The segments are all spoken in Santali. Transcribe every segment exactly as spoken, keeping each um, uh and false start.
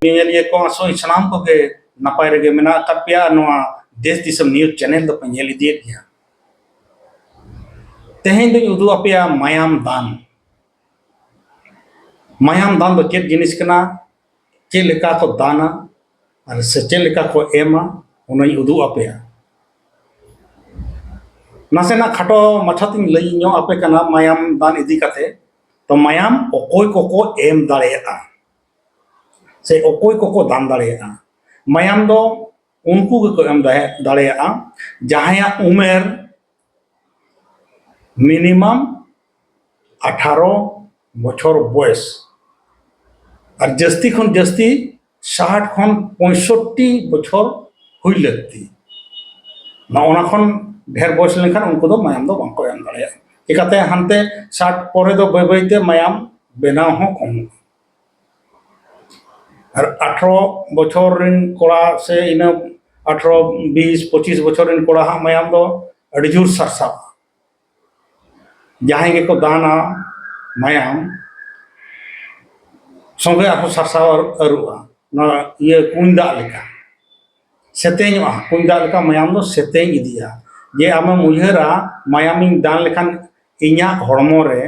ᱧᱮᱧᱮᱞᱤᱭᱟᱹ ᱠᱚ, ᱟᱥᱚᱜ ᱟᱹᱧ ᱥᱟᱱᱟᱢ ᱠᱚᱜᱮ ᱱᱟᱯᱟᱭ ᱨᱮᱜᱮ ᱢᱮᱱᱟᱜ ᱟᱠᱟᱫ ᱯᱮᱭᱟ᱾ ᱱᱚᱣᱟ ᱫᱮᱥ ᱫᱤᱥᱚᱢ ᱱᱤᱭᱩᱡᱽ ᱪᱮᱱᱮᱞ ᱫᱚᱯᱮ ᱧᱮᱞ ᱤᱫᱤᱭᱮᱫ ᱜᱮᱭᱟ᱾ ᱛᱮᱦᱮᱧ ᱫᱚᱧ ᱩᱫᱩᱜ ᱟᱯᱮᱭᱟ ᱢᱟᱭᱟᱢ ᱫᱟᱱ᱾ ᱢᱟᱭᱟᱢ ᱫᱟᱱ ᱫᱚ ᱪᱮᱫ ᱡᱤᱱᱤᱥ ᱠᱟᱱᱟ, ᱪᱮᱫ ᱞᱮᱠᱟ ᱠᱚ ᱫᱟᱱᱟ, ᱟᱨ ᱥᱮ ᱪᱮᱫ ᱞᱮᱠᱟ ᱠᱚ ᱮᱢᱟ, ᱚᱱᱟᱧ ᱩᱫᱩᱜ ᱟᱯᱮᱭᱟ᱾ ᱱᱟᱥᱮᱱᱟᱜ ᱠᱷᱟᱴᱚ ᱢᱟᱪᱷᱟ ᱛᱤᱧ ᱞᱟᱹᱭ ᱧᱚᱜ ᱟᱯᱮ ᱠᱟᱱᱟ ᱢᱟᱭᱟᱢ ᱫᱟᱱ ᱤᱫᱤ ᱠᱟᱛᱮ᱾ ᱛᱚ, ᱢᱟᱭᱟᱢ ᱚᱠᱚᱭ ᱠᱚᱠᱚ ᱮᱢ ᱫᱟᱲᱮᱭᱟᱜᱼᱟ ᱥᱮ ᱚᱠᱚᱭ ᱠᱚᱠᱚ ᱫᱟᱱ ᱫᱟᱲᱮᱭᱟᱜᱼᱟ? ᱢᱟᱭᱟᱢ ᱫᱚ ᱩᱱᱠᱩ ᱜᱮᱠᱚ ᱮᱢ ᱫᱟᱲᱮ-, ᱫᱟᱲᱮᱭᱟᱜᱼᱟ, ᱡᱟᱦᱟᱸᱭᱟᱜ ᱩᱢᱮᱨ ᱢᱤᱱᱤᱢᱟᱢ ᱟᱴᱷᱟᱨᱚ ᱵᱚᱪᱷᱚᱨ ᱵᱚᱭᱮᱥ, ᱟᱨ ᱡᱟᱹᱥᱛᱤ ᱠᱷᱚᱱ ᱡᱟᱹᱥᱛᱤ ᱥᱟᱴ ᱠᱷᱚᱱ ᱯᱚᱸᱭᱥᱚᱴᱴᱤ ᱵᱚᱪᱷᱚᱨ ᱦᱩᱭ ᱞᱟᱹᱠᱛᱤ᱾ ᱱᱚᱜᱼᱚ ᱱᱟ ᱠᱷᱚᱱ ᱰᱷᱮᱨ ᱵᱚᱭᱮᱥ ᱞᱮᱱᱠᱷᱟᱱ ᱩᱱᱠᱩ ᱫᱚ ᱢᱟᱭᱟᱢ ᱫᱚ ᱵᱟᱝᱠᱚ ᱮᱢ ᱫᱟᱲᱮᱭᱟᱜᱼᱟ᱾ ᱪᱤᱠᱟᱹᱛᱮ ᱦᱟᱱᱛᱮ ᱥᱟᱴ ᱯᱚᱨᱮ ᱫᱚ ᱵᱟᱹᱭ ᱵᱟᱹᱭᱛᱮ ᱢᱟᱭᱟᱢ ᱵᱮᱱᱟᱣ ᱦᱚᱸ ᱠᱚᱢᱚᱜᱼᱟ᱾ ᱟᱨ ᱟᱴᱷᱨᱚ ᱵᱚᱪᱷᱚᱨ ᱨᱮᱱ ᱠᱚᱲᱟ ᱥᱮ ᱤᱱᱟᱹ ᱟᱴᱷᱨᱚ, ᱵᱤᱥ, ᱯᱚᱸᱪᱤᱥ ᱵᱚᱪᱷᱚᱨ ᱨᱮᱱ ᱠᱚᱲᱟ ᱦᱟᱸᱜ ᱢᱟᱭᱟᱢ ᱫᱚ ᱟᱹᱰᱤ ᱡᱳᱨ ᱥᱟᱨᱥᱟᱜᱼᱟ᱾ ᱡᱟᱦᱟᱸᱭ ᱜᱮᱠᱚ ᱫᱟᱱᱟ ᱢᱟᱭᱟᱢ, ᱥᱚᱸᱜᱮ ᱟᱨᱦᱚᱸ ᱥᱟᱨᱥᱟᱣ ᱟᱹᱨᱩ-, ᱟᱹᱨᱩᱜᱼᱟ᱾ ᱱᱚᱣᱟ ᱤᱭᱟᱹ ᱠᱩᱧ ᱫᱟᱜ ᱞᱮᱠᱟ ᱥᱮᱛᱮᱧᱚᱜᱼᱟ᱾ ᱠᱩᱧ ᱫᱟᱜ ᱞᱮᱠᱟ ᱢᱟᱭᱟᱢ ᱫᱚ ᱥᱮᱛᱮᱧ ᱤᱫᱤᱜᱼᱟ᱾ ᱡᱮ ᱟᱢᱮᱢ ᱩᱭᱦᱟᱹᱨᱟ, ᱢᱟᱭᱟᱢᱤᱧ ᱫᱟᱱ ᱞᱮᱠᱷᱟᱱ ᱤᱧᱟᱹᱜ ᱦᱚᱲᱢᱚ ᱨᱮ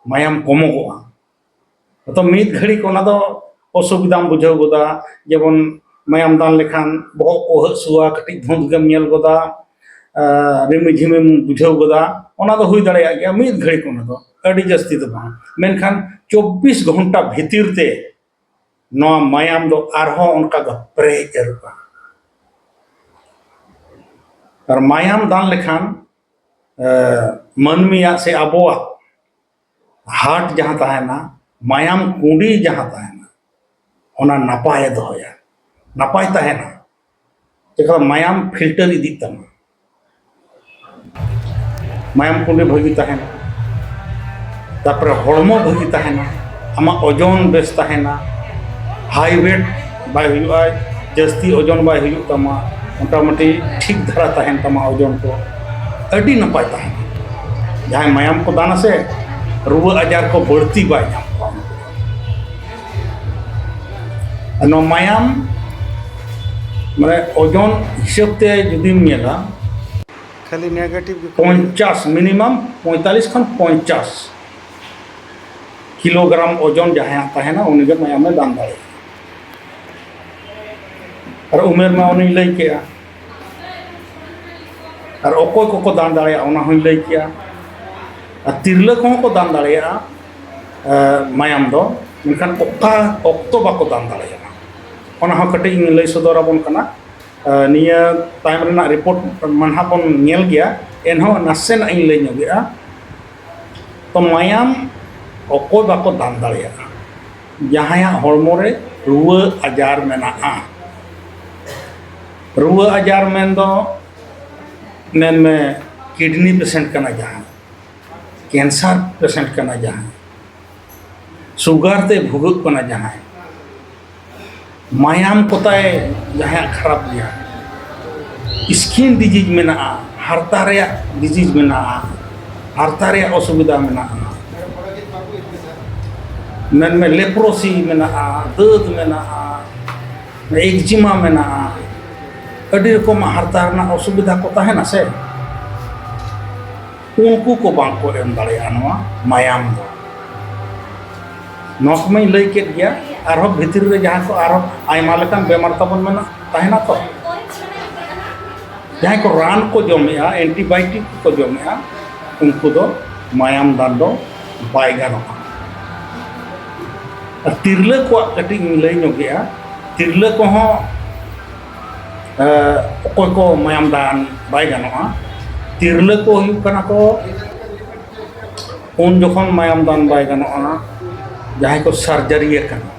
ᱢᱟᱭᱟᱢ ᱠᱚᱢᱚᱜᱚᱜᱼᱟ᱾ ᱦᱚᱭᱛᱚ ᱢᱤᱫ ᱜᱷᱟᱹᱲᱤᱡ ᱚᱱᱟ ᱫᱚ ᱚᱥᱩᱵᱤᱫᱷᱟᱢ ᱵᱩᱡᱷᱟᱹᱣ ᱜᱚᱫᱟ, ᱡᱮᱢᱚᱱ ᱢᱟᱭᱟᱢ ᱫᱟᱱ ᱞᱮᱠᱷᱟᱱ ᱵᱚᱦᱚᱜ ᱠᱚ ᱦᱟᱹᱥᱩᱣᱟ, ᱠᱟᱹᱴᱤᱡ ᱫᱷᱩᱸᱫ ᱜᱮᱢ ᱧᱮᱞ ᱜᱚᱫᱟ, ᱟᱨ ᱨᱤᱢᱤ ᱡᱷᱤᱢᱤᱢ ᱵᱩᱡᱷᱟᱹᱣ ᱜᱚᱫᱟ, ᱚᱱᱟ ᱫᱚ ᱦᱩᱭ ᱫᱟᱲᱮᱭᱟᱜ ᱜᱮᱭᱟ ᱢᱤᱫ ᱜᱷᱟᱹᱲᱤᱡ, ᱚᱱᱟ ᱫᱚ ᱟᱹᱰᱤ ᱡᱟᱹᱥᱛᱤ ᱫᱚ ᱵᱟᱝ᱾ ᱢᱮᱱᱠᱷᱟᱱ ᱪᱚᱵᱵᱤᱥ ᱜᱷᱚᱱᱴᱟ ᱵᱷᱤᱛᱤᱨ ᱛᱮ ᱱᱚᱣᱟ ᱢᱟᱭᱟᱢ ᱫᱚ ᱟᱨᱦᱚᱸ ᱚᱱᱠᱟ ᱜᱮ ᱯᱮᱨᱮᱡ ᱟᱹᱨᱩᱜᱼᱟ᱾ ᱟᱨ ᱢᱟᱭᱟᱢ ᱫᱟᱱ ᱞᱮᱠᱷᱟᱱ, ᱮ, ᱢᱟᱹᱱᱢᱤᱭᱟᱜ ᱥᱮ ᱟᱵᱚᱣᱟᱜ ᱦᱟᱨᱴ ᱡᱟᱦᱟᱸ ᱛᱟᱦᱮᱱᱟ, ᱢᱟᱭᱟᱢ ᱠᱩᱸᱰᱤ ᱡᱟᱦᱟᱸ ᱛᱟᱦᱮᱱᱟ, ᱚᱱᱟ ᱱᱟᱯᱟᱭᱮ ᱫᱚᱦᱚᱭᱟ, ᱱᱟᱯᱟᱭ ᱛᱟᱦᱮᱱᱟ᱾ ᱪᱮᱠᱟ ᱢᱟᱭᱟᱢ ᱯᱷᱤᱞᱴᱟᱨ ᱤᱫᱤᱜ ᱛᱟᱢᱟ, ᱢᱟᱭᱟᱢ ᱠᱩᱸᱰᱤ ᱵᱷᱟᱹᱜᱤ ᱛᱟᱦᱮᱱᱟ, ᱛᱟᱨᱯᱚᱨᱮ ᱦᱚᱲᱢᱚ ᱵᱷᱟᱹᱜᱤ ᱛᱟᱦᱮᱱᱟ, ᱟᱢᱟᱜ ᱳᱡᱚᱱ ᱵᱮᱥ ᱛᱟᱦᱮᱱᱟ, ᱦᱟᱭ ᱳᱭᱮᱴ ᱵᱟᱭ ᱦᱩᱭᱩᱜᱼᱟ, ᱡᱟᱹᱥᱛᱤ ᱳᱡᱚᱱ ᱵᱟᱭ ᱦᱩᱭᱩᱜ ᱛᱟᱢᱟ, ᱢᱚᱴᱟᱢᱩᱴᱤ ᱴᱷᱤᱠ ᱫᱷᱟᱨᱟ ᱛᱟᱦᱮᱱ ᱛᱟᱢᱟ ᱳᱡᱚᱱ ᱠᱚ, ᱟᱹᱰᱤ ᱱᱟᱯᱟᱭ ᱛᱟᱦᱮᱱᱟ᱾ ᱡᱟᱦᱟᱸᱭ ᱢᱟᱭᱟᱢ ᱠᱚ ᱫᱟᱱᱟ ᱥᱮ, ᱨᱩᱣᱟᱹ ᱟᱡᱟᱨ ᱠᱚ ᱵᱟᱹᱲᱛᱤ ᱵᱟᱭ ᱧᱟᱢ ᱠᱚᱣᱟ᱾ ᱱᱚᱣᱟ ᱢᱟᱭᱟᱢ ᱢᱟᱱᱮ ᱳᱡᱚᱱ ᱦᱤᱥᱟᱹᱵ ᱛᱮ ᱡᱩᱫᱤᱢ ᱧᱮᱞᱟ, ᱠᱷᱟᱹᱞᱤ ᱱᱮᱜᱮᱴᱤᱵᱷ ᱜᱮ᱾ ᱯᱚᱧᱪᱟᱥ, ᱢᱤᱱᱤᱢᱟᱢ ᱯᱚᱸᱭᱛᱟᱞᱞᱤᱥ ᱠᱷᱚᱱ ᱯᱚᱧᱪᱟᱥ ᱠᱤᱞᱳᱜᱨᱟᱢ ᱳᱡᱚᱱ ᱡᱟᱦᱟᱸᱭᱟᱜ ᱛᱟᱦᱮᱱᱟ, ᱩᱱᱤᱜᱮ ᱢᱟᱭᱟᱢᱮ ᱫᱟᱱ ᱫᱟᱲᱮᱭᱟᱜᱼᱟ᱾ ᱟᱨ ᱩᱢᱮᱨ ᱢᱟ ᱚᱱᱮᱧ ᱞᱟᱹᱭ ᱠᱮᱜᱼᱟ, ᱟᱨ ᱚᱠᱚᱭ ᱠᱚᱠᱚ ᱫᱟᱱ ᱫᱟᱲᱮᱭᱟᱜᱼᱟ, ᱚᱱᱟ ᱦᱚᱸᱧ ᱞᱟᱹᱭ ᱠᱮᱜᱼᱟ᱾ ᱟᱨ ᱛᱤᱨᱞᱟᱹ ᱠᱚᱦᱚᱸ ᱠᱚ ᱫᱟᱱ ᱫᱟᱲᱮᱭᱟᱜᱼᱟ, ᱮ, ᱢᱟᱭᱟᱢ ᱫᱚ, ᱢᱮᱱᱠᱷᱟᱱ ᱚᱠᱟ ᱚᱠᱛᱚ ᱵᱟᱠᱚ ᱫᱟᱱ ᱫᱟᱲᱮᱭᱟᱜᱼᱟ, ᱚᱱᱟ ᱦᱚᱸ ᱠᱟᱹᱴᱤᱡ ᱤᱧ ᱞᱟᱹᱭ ᱥᱚᱫᱚᱨ ᱟᱵᱚᱱ ᱠᱟᱱᱟ᱾ ᱮ, ᱱᱤᱭᱟᱹ ᱛᱟᱭᱚᱢ ᱨᱮᱱᱟᱜ ᱨᱤᱯᱳᱨᱴ ᱢᱟ ᱱᱟᱦᱟᱜ ᱵᱚᱱ ᱧᱮᱞ ᱜᱮᱭᱟ, ᱮᱱᱦᱚᱸ ᱱᱟᱥᱮᱱᱟᱜ ᱤᱧ ᱞᱟᱹᱭ ᱧᱚᱜᱮᱜᱼᱟ᱾ ᱛᱚ, ᱢᱟᱭᱟᱢ ᱚᱠᱚᱭ ᱵᱟᱠᱚ ᱫᱟᱱ ᱫᱟᱲᱮᱭᱟᱜᱼᱟ? ᱡᱟᱦᱟᱸᱭᱟᱜ ᱦᱚᱲᱢᱚ ᱨᱮ ᱨᱩᱣᱟᱹ ᱟᱡᱟᱨ ᱢᱮᱱᱟᱜᱼᱟ᱾ ᱨᱩᱣᱟᱹ ᱟᱡᱟᱨ ᱢᱮᱱᱫᱚ, ᱢᱮᱱᱢᱮ, ᱠᱤᱰᱱᱤ ᱯᱮᱥᱮᱱᱴ ᱠᱟᱱᱟ ᱡᱟᱦᱟᱸᱭ, ᱠᱮᱱᱥᱟᱨ ᱯᱮᱥᱮᱱᱴ ᱠᱟᱱᱟ ᱡᱟᱦᱟᱸᱭ, ᱥᱩᱜᱟᱨ ᱛᱮ ᱵᱷᱩᱜᱟᱹᱜ ᱠᱟᱱᱟ ᱡᱟᱦᱟᱸᱭ, ᱢᱟᱭᱟᱢ ᱠᱚᱛᱟᱭ ᱡᱟᱦᱟᱸᱭᱟᱜ ᱠᱷᱟᱨᱟᱯ ᱜᱮᱭᱟ, ᱥᱠᱤᱱ ᱰᱤᱡᱤᱡᱽ ᱢᱮᱱᱟᱜᱼᱟ, ᱦᱟᱨᱛᱟ ᱨᱮᱭᱟᱜ ᱰᱤᱡᱤᱡᱽ ᱢᱮᱱᱟᱜᱼᱟ, ᱦᱟᱨᱛᱟ ᱨᱮᱭᱟᱜ ᱚᱥᱩᱵᱤᱫᱷᱟ ᱢᱮᱱᱟᱜᱼᱟ, ᱢᱮᱱᱢᱮ ᱞᱮᱯᱨᱳᱥᱤ ᱢᱮᱱᱟᱜᱼᱟ, ᱫᱟᱹᱫ ᱢᱮᱱᱟᱜᱼᱟ, ᱮᱠᱡᱤᱢᱟ ᱢᱮᱱᱟᱜᱼᱟ, ᱟᱹᱰᱤ ᱨᱚᱠᱚᱢᱟᱜ ᱦᱟᱨᱛᱟ ᱨᱮᱱᱟᱜ ᱚᱥᱩᱵᱤᱫᱷᱟ ᱠᱚ ᱛᱟᱦᱮᱱᱟ ᱥᱮ, ᱩᱱᱠᱩ ᱠᱚ ᱵᱟᱝ ᱠᱚ ᱮᱢ ᱫᱟᱲᱮᱭᱟᱜᱼᱟ ᱱᱚᱣᱟ ᱢᱟᱭᱟᱢ ᱫᱚ᱾ ᱱᱚᱣᱟ ᱠᱚᱢᱟᱧ ᱞᱟᱹᱭ ᱠᱮᱫ ᱜᱮᱭᱟ, ᱟᱨᱦᱚᱸ ᱵᱷᱤᱛᱨᱤ ᱨᱮ ᱡᱟᱦᱟᱸ ᱠᱚ ᱟᱨᱦᱚᱸ ᱟᱭᱢᱟ ᱞᱮᱠᱟᱱ ᱵᱮᱢᱟᱨ ᱛᱟᱵᱚᱱ ᱢᱮᱱᱟᱜ, ᱛᱟᱦᱮᱱᱟ ᱛᱚ᱾ ᱡᱟᱦᱟᱸᱭ ᱠᱚ ᱨᱟᱱ ᱠᱚ ᱡᱚᱢᱮᱜᱼᱟ, ᱮᱱᱴᱤᱵᱟᱭᱳᱴᱤᱠ ᱠᱚ ᱡᱚᱢᱮᱜᱼᱟ, ᱩᱱᱠᱩ ᱫᱚ ᱢᱟᱭᱟᱢ ᱫᱟᱱ ᱫᱚ ᱵᱟᱭ ᱜᱟᱱᱚᱜᱼᱟ᱾ ᱟᱨ ᱛᱤᱨᱞᱟᱹ ᱠᱚᱣᱟᱜ ᱠᱟᱹᱴᱤᱡ ᱤᱧ ᱞᱟᱹᱭ ᱧᱚᱜᱮᱜᱼᱟ, ᱛᱤᱨᱞᱟᱹ ᱠᱚᱦᱚᱸ, ᱮ, ᱚᱠᱚᱭ ᱠᱚ ᱢᱟᱭᱟᱢ ᱫᱟᱱ ᱵᱟᱭ ᱜᱟᱱᱚᱜᱼᱟ, ᱛᱤᱨᱞᱟᱹ ᱠᱚ ᱦᱩᱭᱩᱜ ᱠᱟᱱᱟ ᱠᱚ, ᱩᱱ ᱡᱚᱠᱷᱚᱱ ᱢᱟᱭᱟᱢ ᱫᱟᱱ ᱵᱟᱭ ᱜᱟᱱᱚᱜᱼᱟ, ᱡᱟᱦᱟᱸᱭ ᱠᱚ ᱥᱟᱨᱡᱟᱨᱤ ᱟᱠᱟᱱᱟ᱾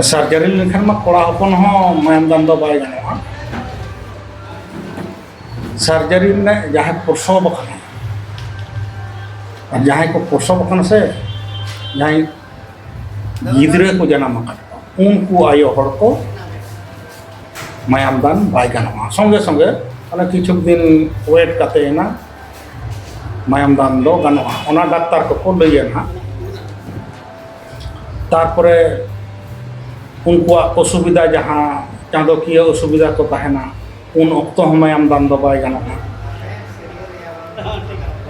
ᱥᱟᱨᱡᱟᱨᱤ ᱞᱮᱱᱠᱷᱟᱱ ᱢᱟ ᱠᱚᱲᱟ ᱦᱚᱯᱚᱱ ᱦᱚᱸ ᱢᱟᱭᱟᱢ ᱫᱟᱱ ᱫᱚ ᱵᱟᱭ ᱜᱟᱱᱚᱜᱼᱟ᱾ ᱥᱟᱨᱡᱟᱨᱤ ᱢᱟᱱᱮ ᱡᱟᱦᱟᱸᱭ ᱯᱨᱚᱥᱚᱵ ᱟᱠᱟᱱᱟ, ᱟᱨ ᱡᱟᱦᱟᱸᱭ ᱠᱚ ᱯᱨᱚᱥᱚᱵ ᱟᱠᱟᱱᱟ ᱥᱮ, ᱡᱟᱦᱟᱸᱭ ᱜᱤᱫᱽᱨᱟᱹ ᱠᱚ ᱡᱟᱱᱟᱢ ᱟᱠᱟᱫ ᱠᱚᱣᱟ, ᱩᱱᱠᱩ ᱟᱭᱳ ᱦᱚᱲ ᱠᱚ ᱢᱟᱭᱟᱢ ᱫᱟᱱ ᱵᱟᱭ ᱜᱟᱱᱚᱜᱼᱟ᱾ ᱥᱚᱸᱜᱮ ᱥᱚᱸᱜᱮ ᱚᱱᱮ ᱠᱤᱪᱷᱩ ᱫᱤᱱ ᱣᱮᱴ ᱠᱟᱛᱮ ᱮᱱᱟ ᱢᱟᱭᱟᱢ ᱫᱟᱱ ᱫᱚ ᱜᱟᱱᱚᱜᱼᱟ, ᱚᱱᱟ ᱰᱟᱠᱛᱟᱨ ᱠᱚᱠᱚ ᱞᱟᱹᱭᱟ ᱱᱟᱦᱟᱜ᱾ ᱛᱟᱨᱯᱚᱨᱮ ᱩᱱᱠᱩᱣᱟᱜ ᱚᱥᱩᱵᱤᱫᱷᱟ, ᱡᱟᱦᱟᱸ ᱪᱟᱸᱫᱚᱠᱤᱭᱟᱹ ᱚᱥᱩᱵᱤᱫᱷᱟ ᱠᱚ ᱛᱟᱦᱮᱱᱟ, ᱩᱱ ᱚᱠᱛᱚ ᱦᱚᱸ ᱢᱟᱭᱟᱢ ᱫᱟᱱ ᱫᱚ ᱵᱟᱭ ᱜᱟᱱᱚᱜᱼᱟ᱾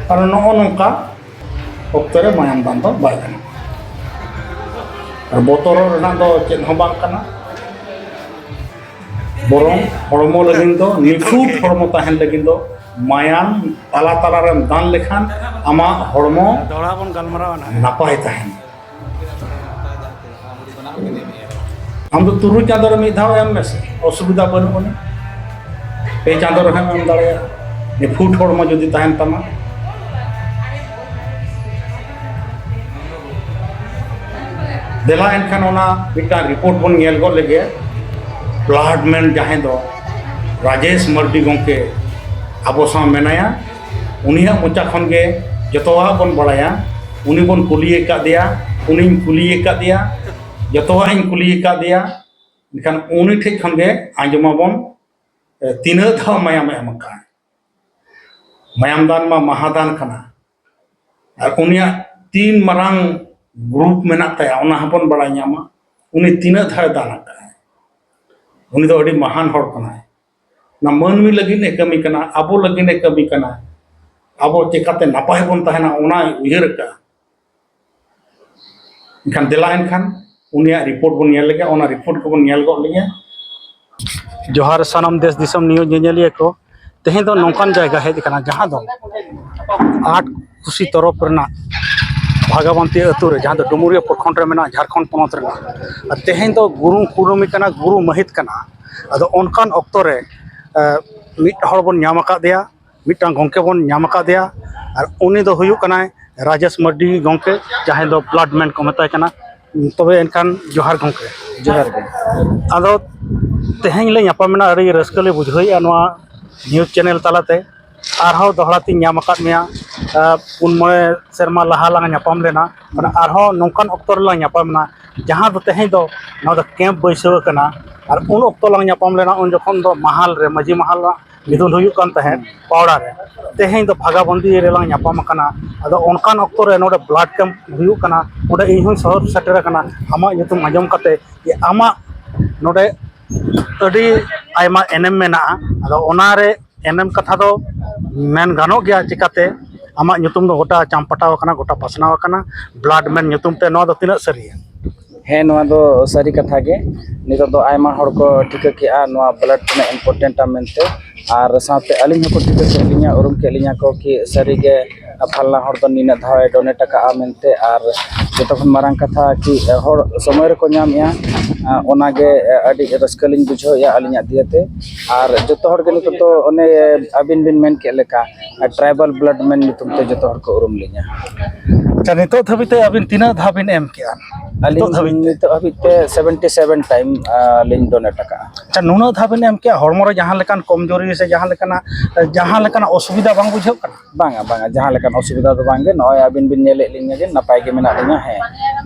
ᱟᱨ ᱱᱚᱜᱼᱚ ᱱᱚᱝᱠᱟ ᱚᱠᱛᱚ ᱨᱮ ᱢᱟᱭᱟᱢ ᱫᱟᱱ ᱫᱚ ᱵᱟᱭ ᱜᱟᱱᱚᱜᱼᱟ᱾ ᱟᱨ ᱵᱚᱛᱚᱨᱚᱜ ᱨᱮᱱᱟᱜ ᱫᱚ ᱪᱮᱫ ᱦᱚᱸ ᱵᱟᱝ ᱠᱟᱱᱟ, ᱵᱚᱨᱚᱝ ᱦᱚᱲᱢᱚ ᱞᱟᱹᱜᱤᱫ ᱫᱚ, ᱱᱤᱯᱷᱩᱴ ᱦᱚᱲᱢᱚ ᱛᱟᱦᱮᱱ ᱞᱟᱹᱜᱤᱫ ᱫᱚ ᱢᱟᱭᱟᱢ ᱛᱟᱞᱟ ᱛᱟᱞᱟ ᱨᱮᱢ ᱫᱟᱱ ᱞᱮᱠᱷᱟᱱ ᱟᱢᱟᱜ ᱦᱚᱲᱢᱚ ᱫᱚᱦᱲᱟ ᱵᱚᱱ ᱜᱟᱞᱢᱟᱨᱟᱣᱟ ᱱᱟᱦᱟᱜ᱾ ᱱᱟᱯᱟᱭ ᱛᱟᱦᱮᱱᱟ᱾ ᱟᱢ ᱫᱚ ᱛᱩᱨᱩᱭ ᱪᱟᱸᱫᱳ ᱨᱮ ᱢᱤᱫ ᱫᱷᱟᱣ ᱮᱢ ᱢᱮᱥᱮ, ᱚᱥᱩᱵᱤᱫᱷᱟ ᱵᱟᱹᱱᱩᱜ ᱟᱹᱱᱤᱡ᱾ ᱯᱮ ᱪᱟᱸᱫᱳ ᱨᱮᱦᱚᱸ ᱮᱢ ᱫᱟᱲᱮᱭᱟᱜᱼᱟ, ᱱᱤᱯᱷᱩᱴ ᱦᱚᱲᱢᱚ ᱡᱩᱫᱤ ᱛᱟᱦᱮᱱ ᱛᱟᱢᱟ᱾ ᱫᱮᱞᱟ ᱮᱱᱠᱷᱟᱱ ᱚᱱᱟ ᱢᱤᱫᱴᱟᱝ ᱨᱤᱯᱳᱨᱴ ᱵᱚᱱ ᱧᱮᱞ ᱜᱚᱫ ᱞᱮᱜᱮ᱾ ᱵᱞᱟᱰ ᱢᱮᱱ ᱡᱟᱦᱟᱸᱭ ᱫᱚ ᱨᱟᱡᱮᱥ ᱢᱟᱨᱰᱤ ᱜᱚᱢᱠᱮ ᱟᱵᱚ ᱥᱟᱶ ᱢᱮᱱᱟᱭᱟ, ᱩᱱᱤᱭᱟᱜ ᱢᱚᱪᱟ ᱠᱷᱚᱱ ᱜᱮ ᱡᱚᱛᱚᱣᱟᱜ ᱵᱚᱱ ᱵᱟᱲᱟᱭᱟ᱾ ᱩᱱᱤ ᱵᱚᱱ ᱠᱩᱞᱤ ᱟᱠᱟᱫᱮᱭᱟ, ᱩᱱᱤᱧ ᱠᱩᱞᱤ ᱟᱠᱟᱫᱮᱭᱟ, ᱡᱚᱛᱚᱣᱟᱜ ᱤᱧ ᱠᱩᱞᱤ ᱟᱠᱟᱫᱮᱭᱟ᱾ ᱮᱱᱠᱷᱟᱱ ᱩᱱᱤ ᱴᱷᱮᱡ ᱠᱷᱚᱱ ᱜᱮ ᱟᱸᱡᱚᱢᱟᱵᱚᱱ, ᱮ, ᱛᱤᱱᱟᱹᱜ ᱫᱷᱟᱣ ᱢᱟᱭᱟᱢᱮ ᱮᱢ ᱟᱠᱟᱫ᱾ ᱢᱟᱭᱟᱢ ᱫᱟᱱ ᱢᱟ ᱢᱟᱦᱟ ᱫᱟᱱ ᱠᱟᱱᱟ, ᱟᱨ ᱩᱱᱤᱭᱟᱜ ᱛᱤᱱ ᱢᱟᱨᱟᱝ ᱜᱨᱩᱯ ᱢᱮᱱᱟᱜ ᱛᱟᱭᱟ, ᱚᱱᱟ ᱦᱚᱸᱵᱚᱱ ᱵᱟᱲᱟᱭ ᱧᱟᱢᱟ᱾ ᱩᱱᱤ ᱛᱤᱱᱟᱹᱜ ᱫᱷᱟᱣ ᱫᱟᱱ ᱟᱠᱟᱫ, ᱩᱱᱤ ᱫᱚ ᱟᱹᱰᱤ ᱢᱟᱦᱟᱱ ᱦᱚᱲ ᱠᱟᱱᱟᱭ᱾ ᱚᱱᱟ ᱢᱟᱹᱱᱢᱤ ᱞᱟᱹᱜᱤᱫ ᱮ ᱠᱟᱹᱢᱤ ᱠᱟᱱᱟ, ᱟᱵᱚ ᱞᱟᱹᱜᱤᱫ ᱮ ᱠᱟᱹᱢᱤ ᱠᱟᱱᱟ, ᱟᱵᱚ ᱪᱮᱠᱟᱛᱮ ᱱᱟᱯᱟᱭ ᱵᱚᱱ ᱛᱟᱦᱮᱱᱟ, ᱚᱱᱟᱭ ᱩᱭᱦᱟᱹᱨ ᱟᱠᱟᱫᱼᱟ᱾ ᱮᱱᱠᱷᱟᱱ ᱫᱮᱞᱟ ᱮᱱᱠᱷᱟᱱ ᱩᱱᱤᱭᱟᱜ ᱨᱤᱯᱳᱨᱴ ᱵᱚᱱ ᱧᱮᱞ ᱞᱮᱜᱮ, ᱚᱱᱟ ᱨᱤᱯᱳᱨᱴ ᱠᱚᱵᱚᱱ ᱧᱮᱞ ᱜᱚᱫ ᱞᱮᱜᱮ᱾ ᱡᱚᱦᱟᱨ ᱥᱟᱱᱟᱢ ᱫᱮᱥ ᱫᱤᱥᱚᱢ ᱱᱤᱭᱩᱡᱽ ᱧᱮᱧᱮᱞᱤᱭᱟᱹ ᱠᱚ᱾ ᱛᱮᱦᱮᱧ ᱫᱚ ᱱᱚᱝᱠᱟᱱ ᱡᱟᱭᱜᱟ ᱦᱮᱡ ᱟᱠᱟᱱᱟ, ᱡᱟᱦᱟᱸ ᱫᱚ ᱟᱴ ᱠᱩᱥᱤ ᱛᱚᱨᱚᱯ ᱨᱮᱱᱟᱜ ᱵᱷᱟᱜᱟᱵᱟᱱᱛᱤ ᱟᱹᱛᱩ ᱨᱮ, ᱡᱟᱦᱟᱸ ᱫᱚ ᱰᱩᱢᱩᱨᱤᱭᱟᱹ ᱯᱨᱚᱠᱷᱚᱸᱰ ᱨᱮ ᱢᱮᱱᱟᱜᱼᱟ, ᱡᱷᱟᱲᱠᱷᱚᱸᱰ ᱯᱚᱱᱚᱛ ᱨᱮᱱᱟᱜ᱾ ᱟᱨ ᱛᱮᱦᱮᱧ ᱫᱚ ᱜᱩᱨᱩ ᱠᱩᱱᱟᱹᱢᱤ ᱠᱟᱱᱟ, ᱜᱩᱨᱩ ᱢᱟᱹᱦᱤᱛ ᱠᱟᱱᱟ᱾ ᱟᱫᱚ ᱚᱱᱠᱟᱱ ᱚᱠᱛᱚ ᱨᱮ, ᱮ, ᱢᱤᱫ ᱦᱚᱲ ᱵᱚᱱ ᱧᱟᱢ ᱟᱠᱟᱫᱮᱭᱟ, ᱢᱤᱫᱴᱟᱝ ᱜᱚᱢᱠᱮ ᱵᱚᱱ ᱧᱟᱢ ᱟᱠᱟᱫᱮᱭᱟ᱾ ᱟᱨ ᱩᱱᱤ ᱫᱚ ᱦᱩᱭᱩᱜ ᱠᱟᱱᱟᱭ ᱨᱟᱡᱮᱥ ᱢᱟᱨᱰᱤ ᱜᱚᱢᱠᱮ, ᱡᱟᱦᱟᱸᱭ ᱫᱚ ᱵᱞᱟᱰ ᱢᱮᱱ ᱠᱚ ᱢᱮᱛᱟᱭ ᱠᱟᱱᱟ᱾ ᱛᱚᱵᱮ ᱮᱱᱠᱷᱟᱱ ᱡᱚᱦᱟᱨ ᱜᱚᱢᱠᱮ᱾ ᱡᱚᱦᱟᱨ ᱜᱮ᱾ ᱟᱫᱚ ᱛᱮᱦᱮᱧ ᱞᱮ ᱧᱟᱯᱟᱢᱮᱱᱟ, ᱟᱹᱰᱤ ᱨᱟᱹᱥᱠᱟᱹ ᱞᱮ ᱵᱩᱡᱷᱟᱹᱣᱮᱫᱼᱟ ᱱᱚᱣᱟ ᱱᱤᱭᱩᱡᱽ ᱪᱮᱱᱮᱞ ᱛᱟᱞᱟᱛᱮ᱾ ᱟᱨᱦᱚᱸ ᱫᱚᱦᱲᱟ ᱛᱤᱧ ᱧᱟᱢ ᱟᱠᱟᱫ ᱢᱮᱭᱟ᱾ ᱟᱨ ᱯᱩᱱ ᱢᱚᱬᱮ ᱥᱮᱨᱢᱟ ᱞᱟᱦᱟ ᱞᱟᱝ ᱧᱟᱯᱟᱢ ᱞᱮᱱᱟ, ᱢᱟᱱᱮ ᱟᱨᱦᱚᱸ ᱱᱚᱝᱠᱟᱱ ᱚᱠᱛᱚ ᱨᱮᱞᱟᱝ ᱧᱟᱯᱟᱢ ᱮᱱᱟ, ᱡᱟᱦᱟᱸ ᱫᱚ ᱛᱮᱦᱮᱧ ᱫᱚ ᱱᱚᱣᱟ ᱫᱚ ᱠᱮᱢᱯ ᱵᱟᱹᱭᱥᱟᱹᱣ ᱟᱠᱟᱱᱟ᱾ ᱟᱨ ᱩᱱ ᱚᱠᱛᱚ ᱞᱟᱝ ᱧᱟᱯᱟᱢ ᱞᱮᱱᱟ, ᱩᱱ ᱡᱚᱠᱷᱚᱱ ᱫᱚ ᱢᱟᱦᱟᱞ ᱨᱮ, ᱢᱟᱹᱡᱷᱤ ᱢᱟᱦᱟᱞ ᱢᱤᱫᱩᱱ ᱦᱩᱭᱩᱜ ᱠᱟᱱ ᱛᱟᱦᱮᱸᱫ ᱯᱟᱣᱲᱟ ᱨᱮ, ᱛᱮᱦᱮᱧ ᱫᱚ ᱵᱷᱟᱜᱟᱵᱚᱱᱫᱤ ᱨᱮᱞᱟᱝ ᱧᱟᱯᱟᱢ ᱟᱠᱟᱱᱟ᱾ ᱟᱫᱚ ᱚᱱᱠᱟᱱ ᱚᱠᱛᱚ ᱨᱮ ᱱᱚᱰᱮ blood camp ᱦᱩᱭᱩᱜ ᱠᱟᱱᱟ, ᱚᱸᱰᱮ ᱤᱧ ᱦᱚᱸᱧ ᱥᱚᱦᱚᱨ ᱥᱮᱴᱮᱨ ᱟᱠᱟᱱᱟ᱾ ᱟᱢᱟᱜ ᱧᱩᱛᱩᱢ ᱟᱸᱡᱚᱢ ᱠᱟᱛᱮ ᱡᱮ ᱟᱢᱟᱜ ᱱᱚᱰᱮ ᱟᱹᱰᱤ ᱟᱭᱢᱟ ᱮᱱᱮᱢ ᱢᱮᱱᱟᱜᱼᱟ᱾ ᱟᱫᱚ ᱚᱱᱟᱨᱮ ᱮᱱᱮᱢ ᱠᱟᱛᱷᱟ ᱫᱚ ᱢᱮᱱ ᱜᱟᱱᱚᱜ ᱜᱮᱭᱟ, ᱪᱤᱠᱟᱛᱮ ᱟᱢᱟᱜ ᱧᱩᱛᱩᱢ ᱫᱚ ᱜᱚᱴᱟ ᱪᱟᱢᱯᱟᱴᱟᱣ ᱟᱠᱟᱱᱟ, ᱜᱚᱴᱟ ᱯᱟᱥᱱᱟᱣ ᱟᱠᱟᱱᱟ blood man ᱧᱩᱛᱩᱢ ᱛᱮ᱾ ᱱᱚᱣᱟ ᱫᱚ ᱛᱤᱱᱟᱹᱜ ᱥᱟᱹᱨᱤᱭᱟ? ᱦᱮᱸ, ᱱᱚᱣᱟ ᱫᱚ ᱥᱟᱹᱨᱤ ᱠᱟᱛᱷᱟ ᱜᱮ᱾ ᱱᱤᱛᱚᱜ ᱫᱚ ᱟᱭᱢᱟ ᱦᱚᱲ ᱠᱚ ᱴᱷᱤᱠᱟᱹ ᱠᱮᱜᱼᱟ ᱱᱚᱣᱟ blood ᱛᱤᱱᱟᱹᱜ important ᱟ ᱢᱮᱱᱛᱮ, ᱟᱨ ᱥᱟᱶᱛᱮ ᱟᱹᱞᱤᱧ ᱦᱚᱸᱠᱚ ᱴᱷᱤᱠᱟᱹ ᱠᱮᱫ ᱞᱤᱧᱟ, ᱩᱨᱩᱢ ᱠᱮᱫ ᱞᱤᱧᱟ ᱠᱚ ᱠᱤ ᱥᱟᱹᱨᱤᱜᱮ ᱯᱷᱟᱞᱱᱟ ᱦᱚᱲ ᱫᱚ ᱱᱤᱱᱟᱹᱜ ᱫᱷᱟᱣ ᱮ donate ᱟᱠᱟᱫᱼᱟ ᱢᱮᱱᱛᱮ᱾ ᱟᱨ ᱡᱚᱛᱚ ᱠᱷᱚᱱ ᱢᱟᱨᱟᱝ ᱠᱟᱛᱷᱟ ᱠᱤ ᱦᱚᱲ ᱥᱚᱢᱚᱭ ᱨᱮᱠᱚ ᱧᱟᱢᱮᱜᱼᱟ, ᱚᱱᱟᱜᱮ ᱟᱹᱰᱤ ᱨᱟᱹᱥᱠᱟᱹ ᱞᱤᱧ ᱵᱩᱡᱷᱟᱹᱣᱮᱫᱼᱟ ᱟᱹᱞᱤᱧᱟᱜ ᱫᱤᱭᱟᱛᱮ᱾ ᱟᱨ ᱡᱚᱛᱚ ᱦᱚᱲ ᱜᱮ ᱱᱤᱛᱚᱜ ᱫᱚ ᱚᱱᱮ ᱟᱹᱵᱤᱱ ᱵᱤᱱ ᱢᱮᱱ ᱠᱮᱫ ᱞᱮᱠᱟ tribal blood man ᱧᱩᱛᱩᱢ ᱛᱮ ᱡᱚᱛᱚ ᱦᱚᱲ ᱠᱚ ᱩᱨᱩᱢ ᱞᱤᱧᱟ᱾ ᱟᱪᱪᱷᱟ, ᱱᱤᱛᱚᱜ ᱫᱷᱟᱹᱵᱤᱡ ᱛᱮ ᱟᱹᱵᱤᱱ ᱛᱤᱱᱟᱹᱜ ᱫᱷᱟᱣ ᱵᱤᱱ ᱮᱢ ᱠᱮᱜᱼᱟ? ᱟᱹᱞᱤᱧ ᱱᱤᱛᱚᱜ ᱫᱷᱟᱹᱵᱤᱡ ᱛᱮ? ᱱᱤᱛᱚᱜ ᱦᱟᱹᱵᱤᱡ ᱛᱮ seventy seven time ᱞᱤᱧ donate ᱟᱠᱟᱫᱼᱟ᱾ ᱟᱪᱪᱷᱟ, ᱱᱩᱱᱟᱹᱜ ᱫᱷᱟᱣ ᱵᱤᱱ ᱮᱢ ᱠᱮᱜᱼᱟ, ᱦᱚᱲᱢᱚ ᱨᱮ ᱡᱟᱦᱟᱸ ᱞᱮᱠᱟᱱ ᱠᱚᱢᱡᱳᱨᱤ ᱥᱮ ᱡᱟᱦᱟᱸ ᱞᱮᱠᱟᱱᱟᱜ, ᱡᱟᱦᱟᱸ ᱞᱮᱠᱟᱱᱟᱜ ᱚᱥᱩᱵᱤᱫᱷᱟ ᱵᱟᱝ ᱵᱩᱡᱷᱟᱹᱜ ᱠᱟᱱᱟ? ᱵᱟᱝᱟ, ᱵᱟᱝᱟ, ᱡᱟᱦᱟᱸ ᱞᱮᱠᱟᱱ ᱚᱥᱩᱵᱤᱫᱷᱟ ᱫᱚ ᱵᱟᱝᱜᱮ᱾ ᱱᱚᱜᱼᱚᱭ ᱟᱹᱵᱤᱱ ᱵᱤᱱ ᱧᱮᱞᱮᱫ ᱞᱤᱧᱟ ᱡᱮ ᱱᱟᱯᱟᱭ ᱜᱮ ᱢᱮᱱᱟᱜ ᱞᱤᱧᱟ᱾ ᱦᱮᱸ,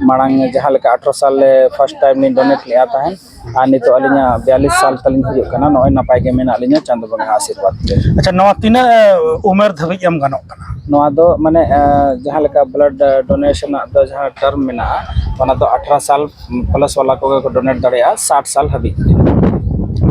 ᱢᱟᱲᱟᱝ ᱡᱟᱦᱟᱸ ᱞᱮᱠᱟ ᱟᱴᱷᱨᱚ ᱥᱟᱞ ᱨᱮ first time ᱞᱤᱧ donate ᱞᱮᱫᱼᱟ ᱛᱟᱦᱮᱸᱫ, ᱟᱨ ᱱᱤᱛᱚᱜ ᱟᱹᱞᱤᱧᱟᱜ ᱵᱤᱭᱟᱞᱤᱥ ᱥᱟᱞ ᱛᱟᱹᱞᱤᱧ ᱦᱩᱭᱩᱜ ᱠᱟᱱᱟ᱾ ᱱᱚᱜᱼᱚᱭ ᱱᱟᱯᱟᱭ ᱜᱮ ᱢᱮᱱᱟᱜ ᱞᱤᱧᱟ ᱪᱟᱸᱫᱚ ᱵᱚᱸᱜᱟ ᱟᱥᱤᱨᱵᱟᱫᱽ ᱛᱮ᱾ ᱟᱪᱪᱷᱟ, ᱱᱚᱣᱟ ᱛᱤᱱᱟᱹᱜ ᱩᱢᱮᱨ ᱫᱷᱟᱹᱵᱤᱡ ᱮᱢ ᱜᱟᱱᱚᱜ ᱠᱟᱱᱟ? ᱱᱚᱣᱟ ᱫᱚ ᱢᱟᱱᱮ, ᱮ, ᱡᱟᱦᱟᱸ ᱞᱮᱠᱟ blood, ᱮ, donation ᱟᱜ ᱫᱚ ᱡᱟᱦᱟᱸ term ᱢᱮᱱᱟᱜᱼᱟ, ᱚᱱᱟ ᱫᱚ ᱟᱴᱷᱨᱚ ᱥᱟᱞ plus ᱵᱟᱞᱟ ᱠᱚᱜᱮ ᱠᱚ donate ᱫᱟᱲᱮᱭᱟᱜᱼᱟ, ᱥᱟᱴ ᱥᱟᱞ ᱦᱟᱹᱵᱤᱡ᱾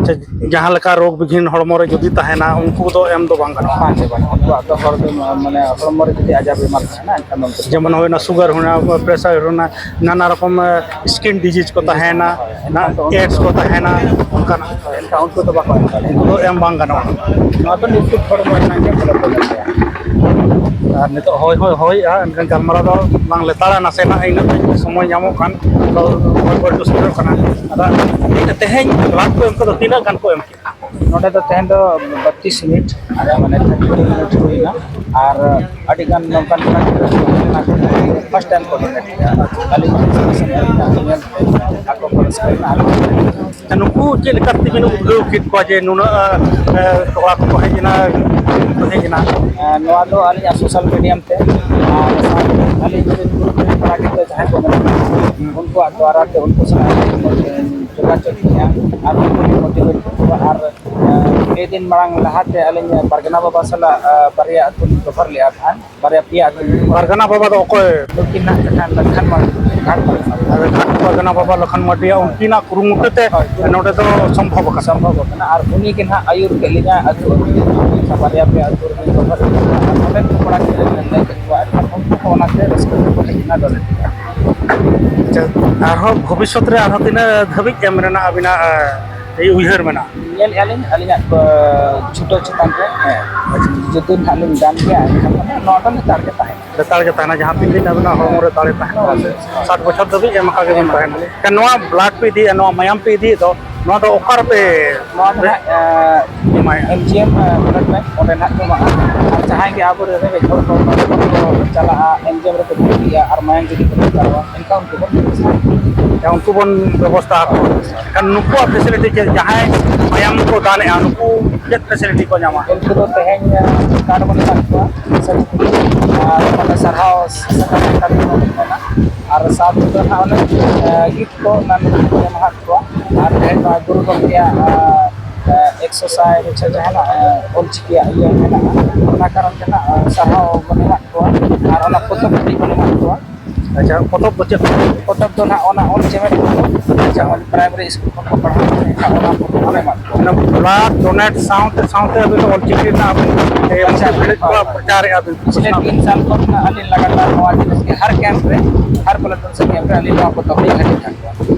ᱟᱪᱪᱷᱟ, ᱡᱟᱦᱟᱸ ᱞᱮᱠᱟ ᱨᱳᱜᱽ ᱵᱤᱜᱷᱤᱱ ᱦᱚᱲᱢᱚ ᱨᱮ ᱡᱩᱫᱤ ᱛᱟᱦᱮᱱᱟ, ᱩᱱᱠᱩ ᱫᱚ ᱮᱢ ᱫᱚ ᱵᱟᱝ ᱜᱟᱱᱚᱜᱼᱟ? ᱵᱟᱝ ᱜᱮ, ᱵᱟᱝ᱾ ᱩᱱᱠᱩᱣᱟᱜ ᱫᱚ ᱦᱚᱲ ᱫᱚ, ᱢᱟᱱᱮ, ᱦᱚᱲᱢᱚ ᱨᱮ ᱡᱩᱫᱤ ᱟᱡᱟᱨ ᱵᱤᱢᱟᱨ ᱛᱟᱦᱮᱱᱟ, ᱮᱱᱠᱷᱟᱱ ᱫᱚ ᱩᱱᱠᱩ ᱡᱮᱢᱚᱱ ᱦᱩᱭᱱᱟ sugar, ᱦᱩᱭᱱᱟ pressure, ᱦᱩᱭᱱᱟ ᱱᱟᱱᱟ ᱨᱚᱠᱚᱢ, ᱮ, skin disease ᱠᱚ ᱛᱟᱦᱮᱱᱟ, ᱦᱳᱭ, ᱦᱳᱭ᱾ ᱱᱟ-, AIDS ᱠᱚ ᱛᱟᱦᱮᱱᱟ, ᱚᱱᱠᱟᱱᱟᱜ᱾ ᱮᱱᱠᱷᱟᱱ ᱩᱱᱠᱩ ᱫᱚ ᱵᱟᱠᱚ ᱮᱢ ᱫᱟᱲᱮᱭᱟᱜᱼᱟ᱾ ᱩᱱᱠᱩ ᱫᱚ ᱮᱢ ᱵᱟᱝ ᱜᱟᱱᱚᱜᱼᱟ᱾ ᱱᱚᱣᱟ ᱫᱚ ᱱᱤᱥᱪᱤᱛ ᱦᱚᱲᱢᱚ ᱨᱮᱱᱟᱜ ᱜᱮ ᱵᱚᱞᱚ ᱠᱚ ᱧᱟᱢᱟ᱾ ᱟᱨ ᱱᱤᱛᱚᱜ ᱦᱚᱭ ᱦᱚᱸᱭ ᱦᱚᱭᱮᱜᱼᱟ, ᱮᱱᱠᱷᱟᱱ ᱜᱟᱞᱢᱟᱨᱟᱣ ᱫᱚ ᱵᱟᱝ ᱞᱮᱛᱟᱲᱟ, ᱱᱟᱥᱮᱱᱟᱜ ᱤᱱᱟᱹᱜ ᱥᱚᱢᱚᱭ ᱧᱟᱢᱚᱜ ᱠᱷᱟᱱ ᱫᱚ ᱦᱚᱭ ᱵᱟᱹᱨᱰᱩ ᱥᱮᱴᱮᱨᱚᱜ ᱠᱟᱱᱟ᱾ ᱟᱫᱚ ᱛᱮᱦᱮᱧ blood ᱠᱚ ᱮᱢ ᱠᱚᱫᱚ ᱛᱤᱱᱟᱹᱜ ᱜᱟᱱ ᱠᱚ ᱮᱢ ᱠᱮᱫᱟ? ᱱᱚᱰᱮ ᱫᱚ ᱛᱮᱦᱮᱧ ᱫᱚ ᱵᱟᱛᱤᱥ ᱢᱤᱱᱤᱴ, ᱢᱟᱱᱮ thirty minute ᱦᱩᱭᱱᱟ᱾ ᱟᱨ ᱟᱹᱰᱤᱜᱟᱱ ᱱᱚᱝᱠᱟᱱ first time ᱠᱚ donate ᱠᱮᱫᱟ᱾ ᱟᱹᱞᱤᱧ ᱦᱚᱸ ᱧᱮᱞ ᱟᱠᱚ ᱠᱚ ᱨᱟᱹᱥᱠᱟᱹᱭᱮᱱᱟ᱾ ᱟᱨ ᱱᱩᱠᱩ ᱪᱮᱫ ᱞᱮᱠᱟ ᱛᱮᱵᱤᱱ ᱩᱫᱽᱜᱟᱹᱣ ᱠᱮᱫ ᱠᱚᱣᱟ ᱡᱮ ᱱᱩᱱᱟᱹᱜ, ᱮ, ᱠᱚᱲᱟ ᱠᱚᱠᱚ ᱦᱮᱡ ᱮᱱᱟ, ᱠᱚ ᱦᱮᱡ ᱮᱱᱟ? ᱮ, ᱱᱚᱣᱟ ᱫᱚ ᱟᱹᱞᱤᱧᱟᱜ social medium ᱛᱮ, ᱟᱨ ᱥᱟᱶᱛᱮ ᱟᱹᱞᱤᱧ ᱨᱮᱱ ᱜᱩᱨᱩ ᱨᱮᱱ ᱠᱚᱲᱟ ᱜᱤᱫᱽᱨᱟᱹ ᱡᱟᱦᱟᱸᱭ ᱠᱚ ᱢᱮᱱᱟᱜ ᱠᱚᱣᱟ, ᱩᱱᱠᱩᱣᱟᱜ ᱫᱣᱟᱨᱟ ᱛᱮ ᱩᱱᱠᱩ ᱥᱟᱞᱟᱜ ᱟᱹᱞᱤᱧ ᱞᱤᱧ ᱡᱳᱜᱟᱡᱳᱜᱽ ᱜᱮᱭᱟ ᱟᱨ ᱩᱱᱠᱩ ᱞᱤᱧ ᱢᱳᱴᱤᱵᱷᱮᱴ ᱠᱚᱣᱟ᱾ ᱟᱨ ᱯᱮ ᱫᱤᱱ ᱢᱟᱲᱟᱝ ᱞᱟᱦᱟᱛᱮ ᱟᱹᱞᱤᱧ ᱯᱟᱨᱜᱟᱱᱟ ᱵᱟᱵᱟ ᱥᱟᱞᱟᱜ ᱵᱟᱨᱭᱟ ᱟᱹᱛᱩ ᱞᱤᱧ ᱠᱚᱵᱷᱟᱨ ᱞᱮᱫᱼᱟ ᱛᱟᱦᱮᱸᱫ, ᱵᱟᱨᱭᱟ ᱯᱮᱭᱟ ᱟᱹᱛᱩ ᱞᱤᱧ ᱠᱚᱵᱷᱟᱨ᱾ ᱯᱟᱨᱜᱟᱱᱟ ᱵᱟᱵᱟ ᱫᱚ ᱚᱠᱚᱭ? ᱱᱩᱠᱤᱱ ᱱᱟᱜ ᱠᱟᱛᱷᱟ ᱞᱟᱠᱷᱟᱱ ᱢᱟᱨᱰᱤ, ᱜᱷᱟᱴ ᱯᱟᱨᱜᱟᱱᱟ᱾ ᱟᱫᱚ ᱜᱷᱟᱴ ᱯᱟᱨᱜᱟᱱᱟ ᱵᱟᱵᱟ ᱞᱚᱠᱷᱚᱱ ᱢᱟᱨᱰᱤᱭᱟᱜ ᱩᱱᱠᱤᱱᱟᱜ ᱠᱩᱨᱩᱢᱩᱴᱩ ᱛᱮ ᱦᱳᱭ᱾ ᱱᱚᱰᱮ ᱫᱚ ᱥᱚᱢᱵᱷᱚᱵ ᱟᱠᱟᱱᱟ᱾ ᱥᱚᱢᱵᱷᱚᱵ ᱟᱠᱟᱱᱟ᱾ ᱟᱨ ᱩᱱᱤ ᱜᱮ ᱱᱟᱜ ᱟᱹᱭᱩᱨ ᱠᱮᱫ ᱞᱤᱧᱟ, ᱟᱹᱛᱩ ᱟᱹᱛᱩ ᱵᱟᱨᱭᱟ ᱯᱮᱭᱟ ᱟᱹᱛᱩ ᱨᱮ ᱱᱚᱰᱮᱱ ᱠᱚ ᱠᱚᱲᱟ ᱜᱤᱫᱽᱨᱟᱹ ᱞᱮ ᱞᱟᱹᱭ ᱠᱮᱫ ᱠᱚᱣᱟ, ᱟᱨ ᱩᱱᱠᱩ ᱠᱚ ᱚᱱᱟᱛᱮ ᱨᱟᱹᱥᱠᱟᱹ ᱛᱮᱠᱚ ᱦᱮᱡ ᱮᱱᱟ ᱫᱚᱞᱮ᱾ ᱟᱪᱪᱷᱟ, ᱟᱨᱦᱚᱸ ᱵᱷᱚᱵᱤᱥᱥᱚᱛ ᱨᱮ ᱟᱨᱦᱚᱸ ᱛᱤᱱᱟᱹᱜ ᱫᱷᱟᱹᱵᱤᱡ ᱮᱢ ᱨᱮᱱᱟᱜ ᱟᱹᱵᱤᱱᱟᱜ, ᱮ, ᱩᱭᱦᱟᱹᱨ ᱢᱮᱱᱟᱜᱼᱟ? ᱧᱮᱞᱮᱫᱼᱟ ᱞᱤᱧ ᱟᱹᱞᱤᱧᱟᱜ, ᱮ, ᱪᱷᱩᱴᱟᱹᱣ ᱪᱮᱛᱟᱱ ᱨᱮ, ᱦᱮᱸ, ᱡᱩᱫᱤ ᱱᱟᱦᱟᱜ ᱞᱤᱧ ᱜᱟᱱ ᱜᱮᱭᱟ, ᱮᱱᱠᱷᱟᱱ ᱱᱚᱣᱟ ᱫᱚ ᱞᱮᱛᱟᱲ ᱜᱮ ᱛᱟᱦᱮᱱᱟ᱾ ᱞᱮᱛᱟᱲ ᱜᱮ ᱛᱟᱦᱮᱱᱟ, ᱡᱟᱦᱟᱸ ᱛᱤᱱ ᱫᱤᱱ ᱟᱹᱵᱤᱱᱟᱜ ᱦᱚᱲᱢᱚ ᱨᱮ ᱫᱟᱲᱮ ᱛᱟᱦᱮᱱᱟ᱾ ᱦᱳᱭ᱾ ᱥᱟᱴ ᱵᱚᱪᱷᱚᱨ ᱫᱷᱟᱹᱵᱤᱡ ᱮᱢ ᱟᱠᱟ ᱜᱮᱵᱤᱱ ᱮᱢ ᱟᱠᱟ᱾ ᱛᱟᱦᱮᱱᱟ᱾ ᱮᱱᱠᱷᱟᱱ ᱱᱚᱣᱟ ᱵᱞᱟᱰ ᱯᱮ ᱤᱫᱤᱭᱮᱫ, ᱱᱚᱣᱟ ᱢᱟᱭᱟᱢ ᱯᱮ ᱤᱫᱤᱭᱮᱫ ᱫᱚ, ᱱᱚᱣᱟ ᱫᱚ ᱚᱠᱟ ᱨᱮᱯᱮ ᱱᱚᱣᱟ ᱫᱚ ᱱᱟᱦᱟᱜ, ᱮ, ᱮᱢᱟᱭᱟ? ᱮᱢ ᱡᱤ ᱮᱢ, ᱮ, ᱵᱞᱟᱰ ᱵᱮᱝᱠ, ᱚᱸᱰᱮ ᱱᱟᱦᱟᱜ ᱠᱚ ᱮᱢᱟᱜᱼᱟ᱾ ᱟᱨ ᱡᱟᱦᱟᱸᱭ ᱜᱮ ᱟᱵᱚᱨᱮᱱ ᱨᱮᱸᱜᱮᱡ ᱦᱚᱲ ᱠᱚ ᱪᱟᱞᱟᱜᱼᱟ, ᱮᱢ ᱡᱤ ᱮᱢ ᱨᱮᱠᱚ ᱵᱷᱚᱨᱛᱤᱜᱼᱟ, ᱟᱨ ᱢᱟᱭᱟᱢ ᱡᱩᱫᱤ ᱠᱚ ᱫᱚᱨᱠᱟᱨᱚᱜᱼᱟ, ᱮᱱᱠᱷᱟᱱ ᱩᱱᱠᱩ ᱵᱚᱱ ᱵᱮᱵᱚᱥᱛᱷᱟ ᱟᱠᱚᱣᱟ᱾ ᱮᱱᱠᱷᱟᱱ ᱩᱱᱠᱩᱣᱟᱜ ᱯᱷᱮᱥᱤᱞᱤᱴᱤ ᱪᱮᱫ? ᱡᱟᱦᱟᱸᱭ ᱢᱟᱭᱟᱢ ᱠᱚ ᱫᱟᱱᱮᱜᱼᱟ, ᱱᱩᱠᱩ ᱪᱮᱫ ᱯᱷᱮᱥᱤᱞᱤᱴᱤ ᱠᱚ ᱧᱟᱢᱟ? ᱩᱱᱠᱩ ᱫᱚ ᱛᱮᱦᱮᱧ, ᱮ, ᱠᱟᱨᱰ ᱵᱚᱱ ᱮᱢᱟᱫ ᱠᱚᱣᱟ, ᱥᱟᱨᱴᱤᱯᱷᱤᱠᱮᱴ, ᱟᱨ ᱚᱱᱟ ᱥᱟᱨᱦᱟᱣ ᱥᱟᱠᱟᱢ ᱠᱟᱨᱰ ᱵᱚᱱ ᱮᱢᱟ᱾ ᱟᱨ ᱥᱟᱶᱛᱮ ᱫᱚ ᱱᱟᱦᱟᱜ ᱚᱱᱮ, ᱮ, ᱜᱤᱯᱷᱴ ᱠᱚ ᱚᱱᱟ ᱢᱮᱱᱟᱜ ᱠᱚ ᱮᱢᱟᱦᱟᱫ ᱠᱚᱣᱟ᱾ ᱟᱨ ᱛᱮᱦᱮᱧ ᱱᱚᱣᱟ ᱜᱩᱨᱩ ᱜᱚᱢᱠᱮᱭᱟᱜ, ᱮ, ᱮ, ᱮᱠᱥᱚ ᱥᱟᱭ ᱵᱚᱪᱷᱚᱨ ᱡᱟᱦᱟᱸᱱᱟᱜ, ᱮ, ᱚᱞᱪᱤᱠᱤᱭᱟᱜ ᱤᱭᱟᱹ ᱢᱮᱱᱟᱜᱼᱟ, ᱚᱱᱟ ᱠᱟᱨᱚᱱ ᱛᱮ ᱱᱟᱜ, ᱮ, ᱥᱟᱨᱦᱟᱣ ᱵᱚᱱ ᱮᱢᱟᱫ ᱠᱚᱣᱟ᱾ ᱟᱨ ᱚᱱᱟ ᱯᱚᱛᱚᱵ ᱠᱟᱹᱴᱤᱡ ᱵᱚᱱ ᱮᱢᱟᱫ ᱠᱚᱣᱟ᱾ ᱟᱪᱪᱷᱟ, ᱯᱚᱛᱚᱵ ᱫᱚ ᱪᱮᱫ? ᱯᱚᱛᱚᱵ ᱫᱚ ᱱᱟᱜ ᱚᱱᱟ ᱚᱞ ᱪᱮᱢᱮᱫ ᱠᱚ, ᱡᱮᱢᱚᱱ ᱯᱨᱟᱭᱢᱟᱨᱤ ᱥᱠᱩᱞ ᱠᱷᱚᱱ ᱠᱚ ᱯᱟᱲᱦᱟᱣ ᱞᱮᱱᱠᱷᱟᱱ ᱚᱱᱟ ᱯᱚᱛᱚᱵ ᱵᱚᱱ ᱮᱢᱟᱫ ᱠᱚᱣᱟ᱾ ᱚᱱᱟ ᱵᱞᱟᱰ ᱰᱳᱱᱮᱴ ᱥᱟᱶᱛᱮ ᱥᱟᱶᱛᱮ ᱟᱵᱤᱱ ᱫᱚ ᱚᱞᱪᱤᱠᱤ ᱨᱮᱱᱟᱜ ᱟᱵᱤᱱ, ᱮ, ᱯᱨᱚᱪᱟᱨ ᱮᱫᱟ ᱵᱤᱱ᱾ ᱯᱤᱪᱷᱞᱮ ᱛᱤᱱ ᱥᱟᱞ ᱠᱷᱚᱱ ᱟᱹᱞᱤᱧ ᱞᱟᱜᱟᱛᱟᱨ ᱱᱚᱣᱟ ᱡᱤᱱᱤᱥ ᱜᱮ ᱦᱟᱨ ᱠᱮᱢᱯ ᱨᱮ, ᱦᱟᱨ ᱵᱞᱟᱰ ᱰᱳᱱᱮᱥᱚᱱ ᱠᱮᱢᱯ ᱨᱮ ᱟᱹᱞᱤᱧ ᱱᱚᱣᱟ ᱯᱚᱛᱚᱵ ᱞᱤᱧ ᱦᱟᱹᱴᱤᱧ ᱠᱟᱜ ᱠᱚᱣᱟ᱾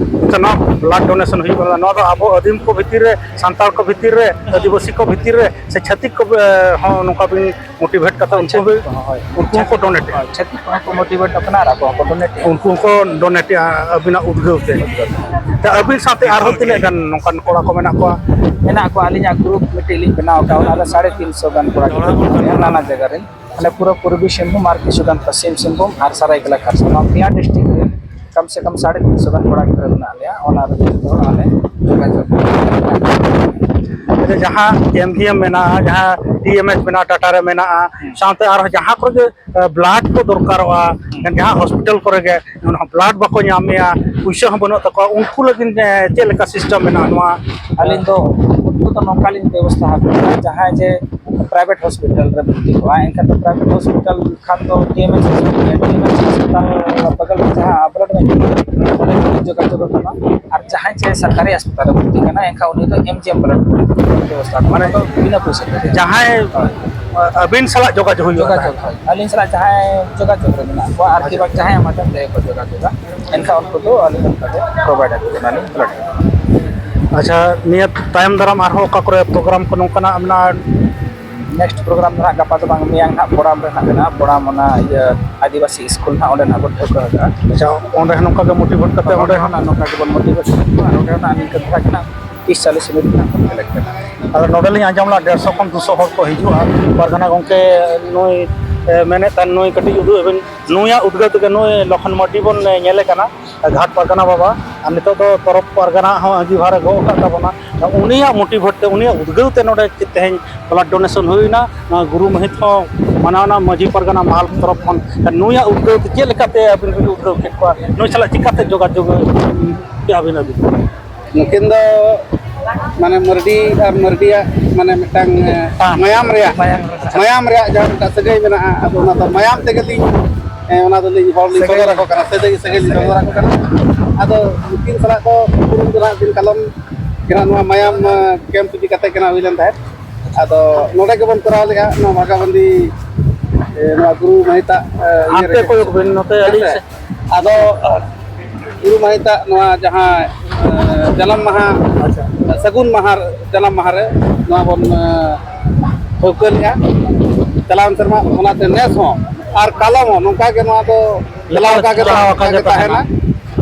ᱟᱪᱪᱷᱟ, ᱱᱚᱣᱟ ᱵᱞᱟᱰ ᱰᱳᱱᱮᱥᱚᱱ ᱦᱩᱭᱩᱜ ᱠᱟᱱᱟ, ᱱᱚᱣᱟ ᱫᱚ ᱟᱵᱚ ᱟᱹᱫᱤᱢ ᱠᱚ ᱵᱷᱤᱛᱤᱨ ᱨᱮ, ᱥᱟᱱᱛᱟᱲ ᱠᱚ ᱵᱷᱤᱛᱤᱨ ᱨᱮ, ᱟᱹᱫᱤᱵᱟᱹᱥᱤ ᱠᱚ ᱵᱷᱤᱛᱤᱨ ᱨᱮ, ᱥᱮ ᱪᱷᱟᱹᱛᱤᱠ ᱠᱚ, ᱮ, ᱦᱚᱸ ᱱᱚᱝᱠᱟ ᱵᱤᱱ ᱢᱳᱴᱤᱵᱷᱮᱴ ᱠᱟᱛᱮ ᱩᱱᱠᱩ ᱪᱷᱟᱹᱛᱤᱠ ᱦᱚᱸ, ᱠᱚᱦᱚᱸ, ᱦᱳᱭ᱾ ᱩᱱᱠᱩ ᱦᱚᱸᱠᱚ ᱪᱷᱟᱹᱛᱤᱠ, ᱰᱳᱱᱮᱴ ᱮᱫᱟ᱾ ᱦᱳᱭ, ᱪᱷᱟᱹᱛᱤᱠ ᱠᱚᱦᱚᱸ ᱠᱚ ᱢᱳᱴᱤᱵᱷᱮᱴ ᱟᱠᱟᱱᱟ ᱟᱨ ᱟᱠᱚ ᱦᱚᱸᱠᱚ ᱰᱳᱱᱮᱴ ᱮᱫᱟ᱾ ᱩᱱᱠᱩ ᱦᱚᱸᱠᱚ ᱰᱳᱱᱮᱴ ᱮᱫᱟ ᱟᱹᱵᱤᱱᱟᱜ ᱩᱫᱽᱜᱟᱹᱣ ᱛᱮ᱾ ᱛᱚ ᱟᱹᱵᱤᱱ ᱥᱟᱶᱛᱮ ᱟᱨᱦᱚᱸ ᱛᱤᱱᱟᱹᱜ ᱜᱟᱱ ᱱᱚᱝᱠᱟᱱ ᱠᱚᱲᱟ ᱠᱚ ᱢᱮᱱᱟᱜ ᱠᱚᱣᱟ? ᱢᱮᱱᱟᱜ ᱠᱚᱣᱟ, ᱟᱹᱞᱤᱧᱟᱜ ᱜᱨᱩᱯ ᱢᱤᱫᱴᱤᱡ ᱞᱤᱧ ᱵᱮᱱᱟᱣ ᱟᱠᱟᱫ, ᱚᱱᱟ ᱨᱮ ᱥᱟᱲᱮ ᱛᱤᱱ ᱥᱚ ᱜᱟᱱ ᱠᱚᱲᱟ ᱠᱚ ᱢᱮᱱᱟᱜ ᱞᱮᱭᱟ, ᱱᱟᱱᱟ ᱡᱟᱭᱜᱟ ᱨᱮᱱ᱾ ᱢᱟᱱᱮ ᱯᱩᱨᱟᱹ ᱯᱩᱨᱵᱤ ᱥᱤᱝᱵᱷᱩᱢ ᱟᱨ ᱠᱤᱪᱷᱩ ᱜᱟᱱ ᱯᱚᱥᱪᱤᱢ ᱥᱤᱝᱵᱷᱩᱢ ᱟᱨ ᱥᱟᱨᱟᱭᱠᱮᱞᱟ ᱠᱷᱟᱨᱥᱚᱶᱟ, ᱱᱚᱣᱟ ᱯᱮᱭᱟ ᱰᱤᱥᱴᱨᱤᱠᱴ ᱨᱮ ᱠᱚᱢ ᱥᱮ ᱠᱚᱢ ᱥᱟᱲᱮ ᱛᱤᱱ ᱥᱚ ᱜᱟᱱ ᱠᱚᱲᱟ ᱜᱤᱫᱽᱨᱟᱹ ᱢᱮᱱᱟᱜ ᱞᱮᱭᱟ᱾ ᱚᱱᱟ ᱨᱮ ᱡᱚᱛᱚ ᱦᱚᱲ ᱟᱞᱮ ᱡᱳᱜᱟᱡᱳᱜᱽ᱾ ᱡᱟᱦᱟᱸ ᱮᱢ ᱵᱷᱤ ᱮᱢ ᱢᱮᱱᱟᱜᱼᱟ, ᱡᱟᱦᱟᱸ ᱰᱤ ᱮᱢ ᱮᱭᱤᱪ ᱢᱮᱱᱟᱜᱼᱟ, ᱴᱟᱴᱟ ᱨᱮ ᱢᱮᱱᱟᱜᱼᱟ, ᱦᱩᱸ᱾ ᱥᱟᱶᱛᱮ ᱟᱨᱦᱚᱸ ᱡᱟᱦᱟᱸ ᱠᱚᱨᱮ ᱜᱮ, ᱮ, ᱵᱞᱟᱰ ᱠᱚ ᱫᱚᱨᱠᱟᱨᱚᱜᱼᱟ, ᱦᱩᱸ᱾ ᱡᱟᱦᱟᱸ ᱦᱚᱥᱯᱤᱴᱟᱞ ᱠᱚᱨᱮ ᱜᱮ ᱚᱱᱟ ᱵᱞᱟᱰ ᱵᱟᱠᱚ ᱧᱟᱢᱮᱜᱼᱟ, ᱯᱩᱭᱥᱟᱹ ᱦᱚᱸ ᱵᱟᱹᱱᱩᱜ ᱛᱟᱠᱚᱣᱟ, ᱩᱱᱠᱩ ᱞᱟᱹᱜᱤᱫ, ᱮ, ᱪᱮᱫ ᱞᱮᱠᱟ ᱥᱤᱥᱴᱮᱢ ᱢᱮᱱᱟᱜᱼᱟ ᱱᱚᱣᱟ? ᱟᱹᱞᱤᱧ ᱫᱚ ᱩᱱᱠᱩ ᱫᱚ ᱱᱚᱝᱠᱟ ᱞᱤᱧ ᱵᱮᱵᱚᱥᱛᱷᱟ ᱟᱠᱚ ᱠᱟᱱᱟ, ᱡᱟᱦᱟᱸᱭ ᱡᱮ ᱯᱨᱟᱭᱵᱷᱮᱴ ᱦᱚᱥᱯᱤᱴᱟᱞ ᱨᱮ ᱵᱷᱚᱨᱛᱤ ᱠᱚᱜᱼᱟ, ᱮᱱᱠᱷᱟᱱ ᱫᱚ ᱯᱨᱟᱭᱵᱷᱮᱴ ᱦᱚᱥᱯᱤᱴᱟᱞ ᱠᱷᱟᱱ ᱫᱚ ᱰᱤ ᱮᱢ ᱮᱭᱤᱪ ᱦᱚᱥᱯᱤᱴᱟᱞ, ᱰᱤ ᱮᱢ ᱮᱭᱤᱪ ᱦᱚᱥᱯᱤᱴᱟᱞ ᱵᱟᱜᱟᱞ ᱨᱮ ᱡᱟᱦᱟᱸ ᱵᱞᱟᱰ ᱵᱮᱝᱠ ᱢᱮᱱᱟᱜᱼᱟ, ᱚᱸᱰᱮ ᱡᱳᱜᱟᱡᱳᱜᱽ ᱟᱠᱟᱱᱟ᱾ ᱟᱨ ᱡᱟᱦᱟᱸᱭ ᱪᱮ ᱥᱚᱨᱠᱟᱨᱤ ᱦᱟᱥᱯᱟᱛᱟᱞ ᱨᱮ ᱵᱷᱚᱨᱛᱤ ᱠᱟᱱᱟ, ᱮᱱᱠᱷᱟᱱ ᱩᱱᱤ ᱫᱚ ᱮᱢ ᱡᱤ ᱮᱢ ᱵᱞᱟᱰ ᱵᱮᱵᱚᱥᱛᱷᱟ ᱠᱟᱱᱟ᱾ ᱢᱟᱱᱮ ᱚᱱᱟ ᱫᱚ ᱵᱤᱱᱟᱹ ᱯᱚᱭᱥᱟ ᱛᱮ᱾ ᱡᱟᱦᱟᱸᱭ, ᱦᱳᱭ᱾ ᱟᱹᱵᱤᱱ ᱥᱟᱞᱟᱜ ᱡᱳᱜᱟᱡᱳᱜᱽ ᱦᱩᱭᱩᱜᱼᱟ᱾ ᱡᱳᱜᱟᱡᱳᱜᱽ, ᱦᱳᱭ᱾ ᱟᱹᱞᱤᱧ ᱥᱟᱞᱟᱜ ᱡᱟᱦᱟᱸᱭ ᱡᱳᱜᱟᱡᱳᱜᱽ ᱨᱮ ᱢᱮᱱᱟᱜ ᱠᱚᱣᱟ, ᱟᱨ ᱟᱪᱪᱷᱟ᱾ ᱠᱤ ᱵᱟᱝ ᱡᱟᱦᱟᱸᱭ ᱟᱢᱟᱜ ᱴᱷᱮᱱ ᱛᱮ ᱠᱚ ᱡᱳᱜᱟᱡᱳᱜᱟ, ᱮᱱᱠᱷᱟᱱ ᱩᱱᱠᱩ ᱫᱚ ᱟᱹᱞᱤᱧ ᱚᱱᱠᱟ ᱜᱮ ᱯᱨᱳᱵᱷᱟᱭᱤᱰ ᱟᱠᱚ ᱠᱟᱱᱟᱞᱤᱧ ᱵᱞᱟᱰ᱾ ᱟᱪᱪᱷᱟ, ᱱᱤᱭᱟᱹ ᱛᱟᱭᱚᱢ ᱫᱟᱨᱟᱢ ᱟᱨᱦᱚᱸ ᱚᱠᱟ ᱠᱚᱨᱮ ᱯᱨᱳᱜᱨᱟᱢ ᱠᱚ ᱱᱚᱝᱠᱟᱱᱟᱜ ᱢᱮᱱᱟᱜᱼᱟ? ᱱᱮᱠᱥᱴ ᱯᱨᱳᱜᱨᱟᱢ ᱫᱚ ᱦᱟᱸᱜ ᱜᱟᱯᱟ ᱫᱚ ᱵᱟᱝ, ᱢᱮᱭᱟᱝ ᱦᱟᱸᱜ ᱵᱚᱲᱟᱢ ᱨᱮ ᱦᱟᱸᱜ ᱢᱮᱱᱟᱜᱼᱟ, ᱵᱚᱲᱟᱢ ᱚᱱᱟ ᱤᱭᱟᱹ ᱟᱹᱫᱤᱵᱟᱹᱥᱤ ᱥᱠᱩᱞ ᱦᱟᱸᱜ ᱚᱸᱰᱮ ᱦᱟᱸᱜ ᱵᱚᱱ ᱴᱷᱟᱹᱣᱠᱟᱹ ᱟᱠᱟᱫᱼᱟ᱾ ᱟᱪᱪᱷᱟ, ᱚᱸᱰᱮ ᱦᱚᱸ ᱱᱚᱝᱠᱟ ᱜᱮ ᱢᱳᱴᱤᱵᱷᱮᱴ ᱠᱟᱛᱮ ᱚᱸᱰᱮ ᱚᱸᱰᱮ ᱦᱚᱸ ᱦᱚᱸ ᱱᱟᱜ ᱱᱚᱝᱠᱟ ᱜᱮᱵᱚᱱ ᱢᱳᱴᱤᱵᱷᱮᱴ ᱠᱚᱣᱟ, ᱟᱨ ᱚᱸᱰᱮ ᱦᱚᱸ ᱱᱟᱜ ᱱᱤᱝᱠᱟᱹ ᱫᱷᱟᱨᱟ ᱜᱮ ᱱᱟᱜ ᱛᱤᱥ ᱪᱟᱞᱤᱥ ᱢᱤᱱᱤᱴ ᱱᱟᱜ ᱵᱚᱱ ᱠᱟᱞᱮᱠᱴ ᱠᱟᱱᱟ᱾ ᱟᱫᱚ ᱱᱚᱰᱮ ᱞᱤᱧ ᱟᱸᱡᱚᱢ ᱞᱮᱫᱟ ᱰᱮᱲᱥᱚ ᱠᱷᱚᱱ ᱫᱩᱥᱚ ᱦᱚᱲ ᱠᱚ ᱦᱤᱡᱩᱜᱼᱟ᱾ ᱯᱟᱨᱜᱟᱱᱟ ᱜᱚᱢᱠᱮ ᱱᱩᱭ, ᱮ, ᱢᱮᱱᱮᱫ ᱛᱟᱦᱮᱱ, ᱱᱩᱭ ᱠᱟᱹᱴᱤᱡ ᱩᱫᱩᱜ ᱟᱹᱵᱤᱱ, ᱱᱩᱭᱟᱜ ᱩᱫᱽᱜᱟᱹᱣ ᱛᱮᱜᱮ ᱱᱩᱭ ᱞᱚᱠᱷᱚᱱ ᱢᱟᱨᱰᱤ ᱵᱚᱱ, ᱮ, ᱧᱮᱞᱮ ᱠᱟᱱᱟ᱾ ᱜᱷᱟᱴ ᱯᱟᱨᱜᱟᱱᱟ ᱵᱟᱵᱟ, ᱟᱨ ᱱᱤᱛᱚᱜ ᱫᱚ ᱛᱚᱨᱚᱯ ᱯᱟᱨᱜᱟᱱᱟ ᱦᱚᱸ ᱟᱺᱜᱤᱵᱷᱟᱨ ᱮ ᱜᱚᱜ ᱟᱠᱟᱫ ᱛᱟᱵᱚᱱᱟ᱾ ᱩᱱᱤᱭᱟᱜ ᱢᱳᱴᱤᱵᱷᱮᱴ ᱛᱮ, ᱩᱱᱤᱭᱟᱜ ᱩᱫᱽᱜᱟᱹᱣ ᱛᱮ ᱱᱚᱰᱮ ᱛᱮᱦᱮᱧ ᱵᱞᱟᱰ ᱰᱳᱱᱮᱥᱚᱱ ᱦᱩᱭᱱᱟ᱾ ᱱᱚᱣᱟ ᱜᱩᱨᱩ ᱢᱟᱹᱦᱤᱛ ᱦᱚᱸ ᱢᱟᱱᱟᱣᱱᱟ, ᱢᱟᱹᱡᱷᱤ ᱯᱟᱨᱜᱟᱱᱟ ᱢᱟᱦᱟᱞ ᱛᱚᱨᱚᱯ ᱠᱷᱚᱱ᱾ ᱱᱩᱭᱟᱜ ᱩᱫᱽᱜᱟᱹᱣ ᱛᱮ ᱪᱮᱫ ᱞᱮᱠᱟᱛᱮ ᱟᱹᱵᱤᱱ ᱵᱤᱱ ᱩᱫᱽᱜᱟᱹᱣ ᱠᱮᱫ ᱠᱚᱣᱟ? ᱱᱩᱭ ᱥᱟᱞᱟᱜ ᱪᱤᱠᱟᱛᱮ ᱡᱳᱜᱟᱡᱳᱜᱽ ᱠᱮᱜᱼᱟ ᱵᱤᱱ ᱟᱹᱵᱤᱱ? ᱱᱩᱠᱤᱱ ᱫᱚ ᱢᱟᱱᱮ ᱢᱟᱹᱨᱰᱤ ᱟᱨ ᱢᱟᱹᱨᱰᱤᱭᱟᱜ ᱢᱟᱱᱮ ᱢᱤᱫᱴᱟᱝ, ᱮ, ᱴᱟᱱ᱾ ᱢᱟᱭᱟᱢ ᱨᱮᱭᱟᱜ, ᱢᱟᱭᱟᱢ ᱨᱮᱭᱟᱜ᱾ ᱢᱟᱭᱟᱢ ᱨᱮᱭᱟᱜ ᱡᱟᱦᱟᱸ ᱢᱤᱫᱴᱟᱝ ᱥᱟᱹᱜᱟᱹᱭ ᱢᱮᱱᱟᱜᱼᱟ, ᱟᱫᱚ ᱚᱱᱟ ᱫᱚ ᱢᱟᱭᱟᱢ ᱛᱮᱜᱮ ᱞᱤᱧ, ᱮ, ᱚᱱᱟ ᱫᱚᱞᱤᱧ ᱦᱚᱲ ᱞᱤᱧ ᱥᱟᱹᱜᱟᱹᱭ᱾ ᱥᱚᱫᱚᱨ ᱟᱠᱚ ᱠᱟᱱᱟ, ᱥᱟᱹᱜᱟᱹᱭ, ᱥᱟᱹᱜᱟᱹᱭ ᱞᱤᱧ ᱥᱟᱹᱜᱟᱹᱭ᱾ ᱥᱚᱫᱚᱨ ᱟᱠᱚ ᱠᱟᱱᱟ᱾ ᱟᱫᱚ ᱱᱩᱠᱤᱱ ᱥᱟᱞᱟᱜ ᱫᱚ ᱩᱯᱨᱩᱢ ᱫᱚ ᱱᱟᱦᱟᱜ ᱫᱤᱱ ᱠᱟᱞᱚᱢ ᱜᱮ ᱱᱟᱦᱟᱜ ᱱᱚᱣᱟ ᱢᱟᱭᱟᱢ, ᱮ, ᱠᱮᱢᱯ ᱤᱫᱤ ᱠᱟᱛᱮ ᱜᱮ ᱱᱟᱦᱟᱜ ᱦᱩᱭ ᱞᱮᱱ ᱛᱟᱦᱮᱸᱫ᱾ ᱟᱫᱚ ᱱᱚᱰᱮ ᱜᱮᱵᱚᱱ ᱠᱚᱨᱟᱣ ᱞᱮᱜᱼᱟ, ᱱᱚᱣᱟ ᱵᱷᱟᱜᱟᱵᱚᱱᱫᱤ, ᱮ, ᱱᱚᱣᱟ ᱜᱩᱨᱩ ᱢᱟᱹᱦᱤᱛᱟᱜ, ᱮ, ᱤᱭᱟᱹ ᱦᱟᱱᱛᱮ ᱨᱮᱜᱮ᱾ ᱠᱚᱭᱚᱜ ᱵᱤᱱ, ᱱᱚᱛᱮ ᱟᱹᱞᱤᱧ ᱦᱮᱸᱥᱮ? ᱥᱮᱫ᱾ ᱟᱫᱚ ᱜᱩᱨᱩ ᱢᱟᱹᱦᱤᱛᱟᱜ ᱱᱚᱣᱟ ᱡᱟᱦᱟᱸ, ᱮ, ᱡᱟᱱᱟᱢ ᱢᱟᱦᱟ, ᱟᱪᱪᱷᱟ᱾ ᱥᱟᱹᱜᱩᱱ ᱢᱟᱦᱟ, ᱡᱟᱱᱟᱢ ᱢᱟᱦᱟ ᱨᱮ ᱱᱚᱣᱟ ᱵᱚᱱ, ᱮ, ᱴᱷᱟᱹᱣᱠᱟᱹ ᱞᱮᱜᱼᱟ ᱪᱟᱞᱟᱣᱮᱱ ᱥᱮᱨᱢᱟ, ᱚᱱᱟᱛᱮ ᱱᱮᱥ ᱦᱚᱸ ᱟᱨ ᱠᱟᱞᱚᱢ ᱦᱚᱸ ᱱᱚᱝᱠᱟ ᱜᱮ ᱱᱚᱣᱟ ᱫᱚ ᱪᱟᱞᱟᱣ ᱟᱠᱟ ᱜᱮ ᱪᱟᱞᱟᱣ ᱛᱟᱦᱮᱱᱟ, ᱟᱠᱟ ᱚᱱᱠᱟ ᱜᱮ ᱜᱮ ᱛᱟᱦᱮᱱᱟ᱾ ᱛᱟᱦᱮᱱᱟ᱾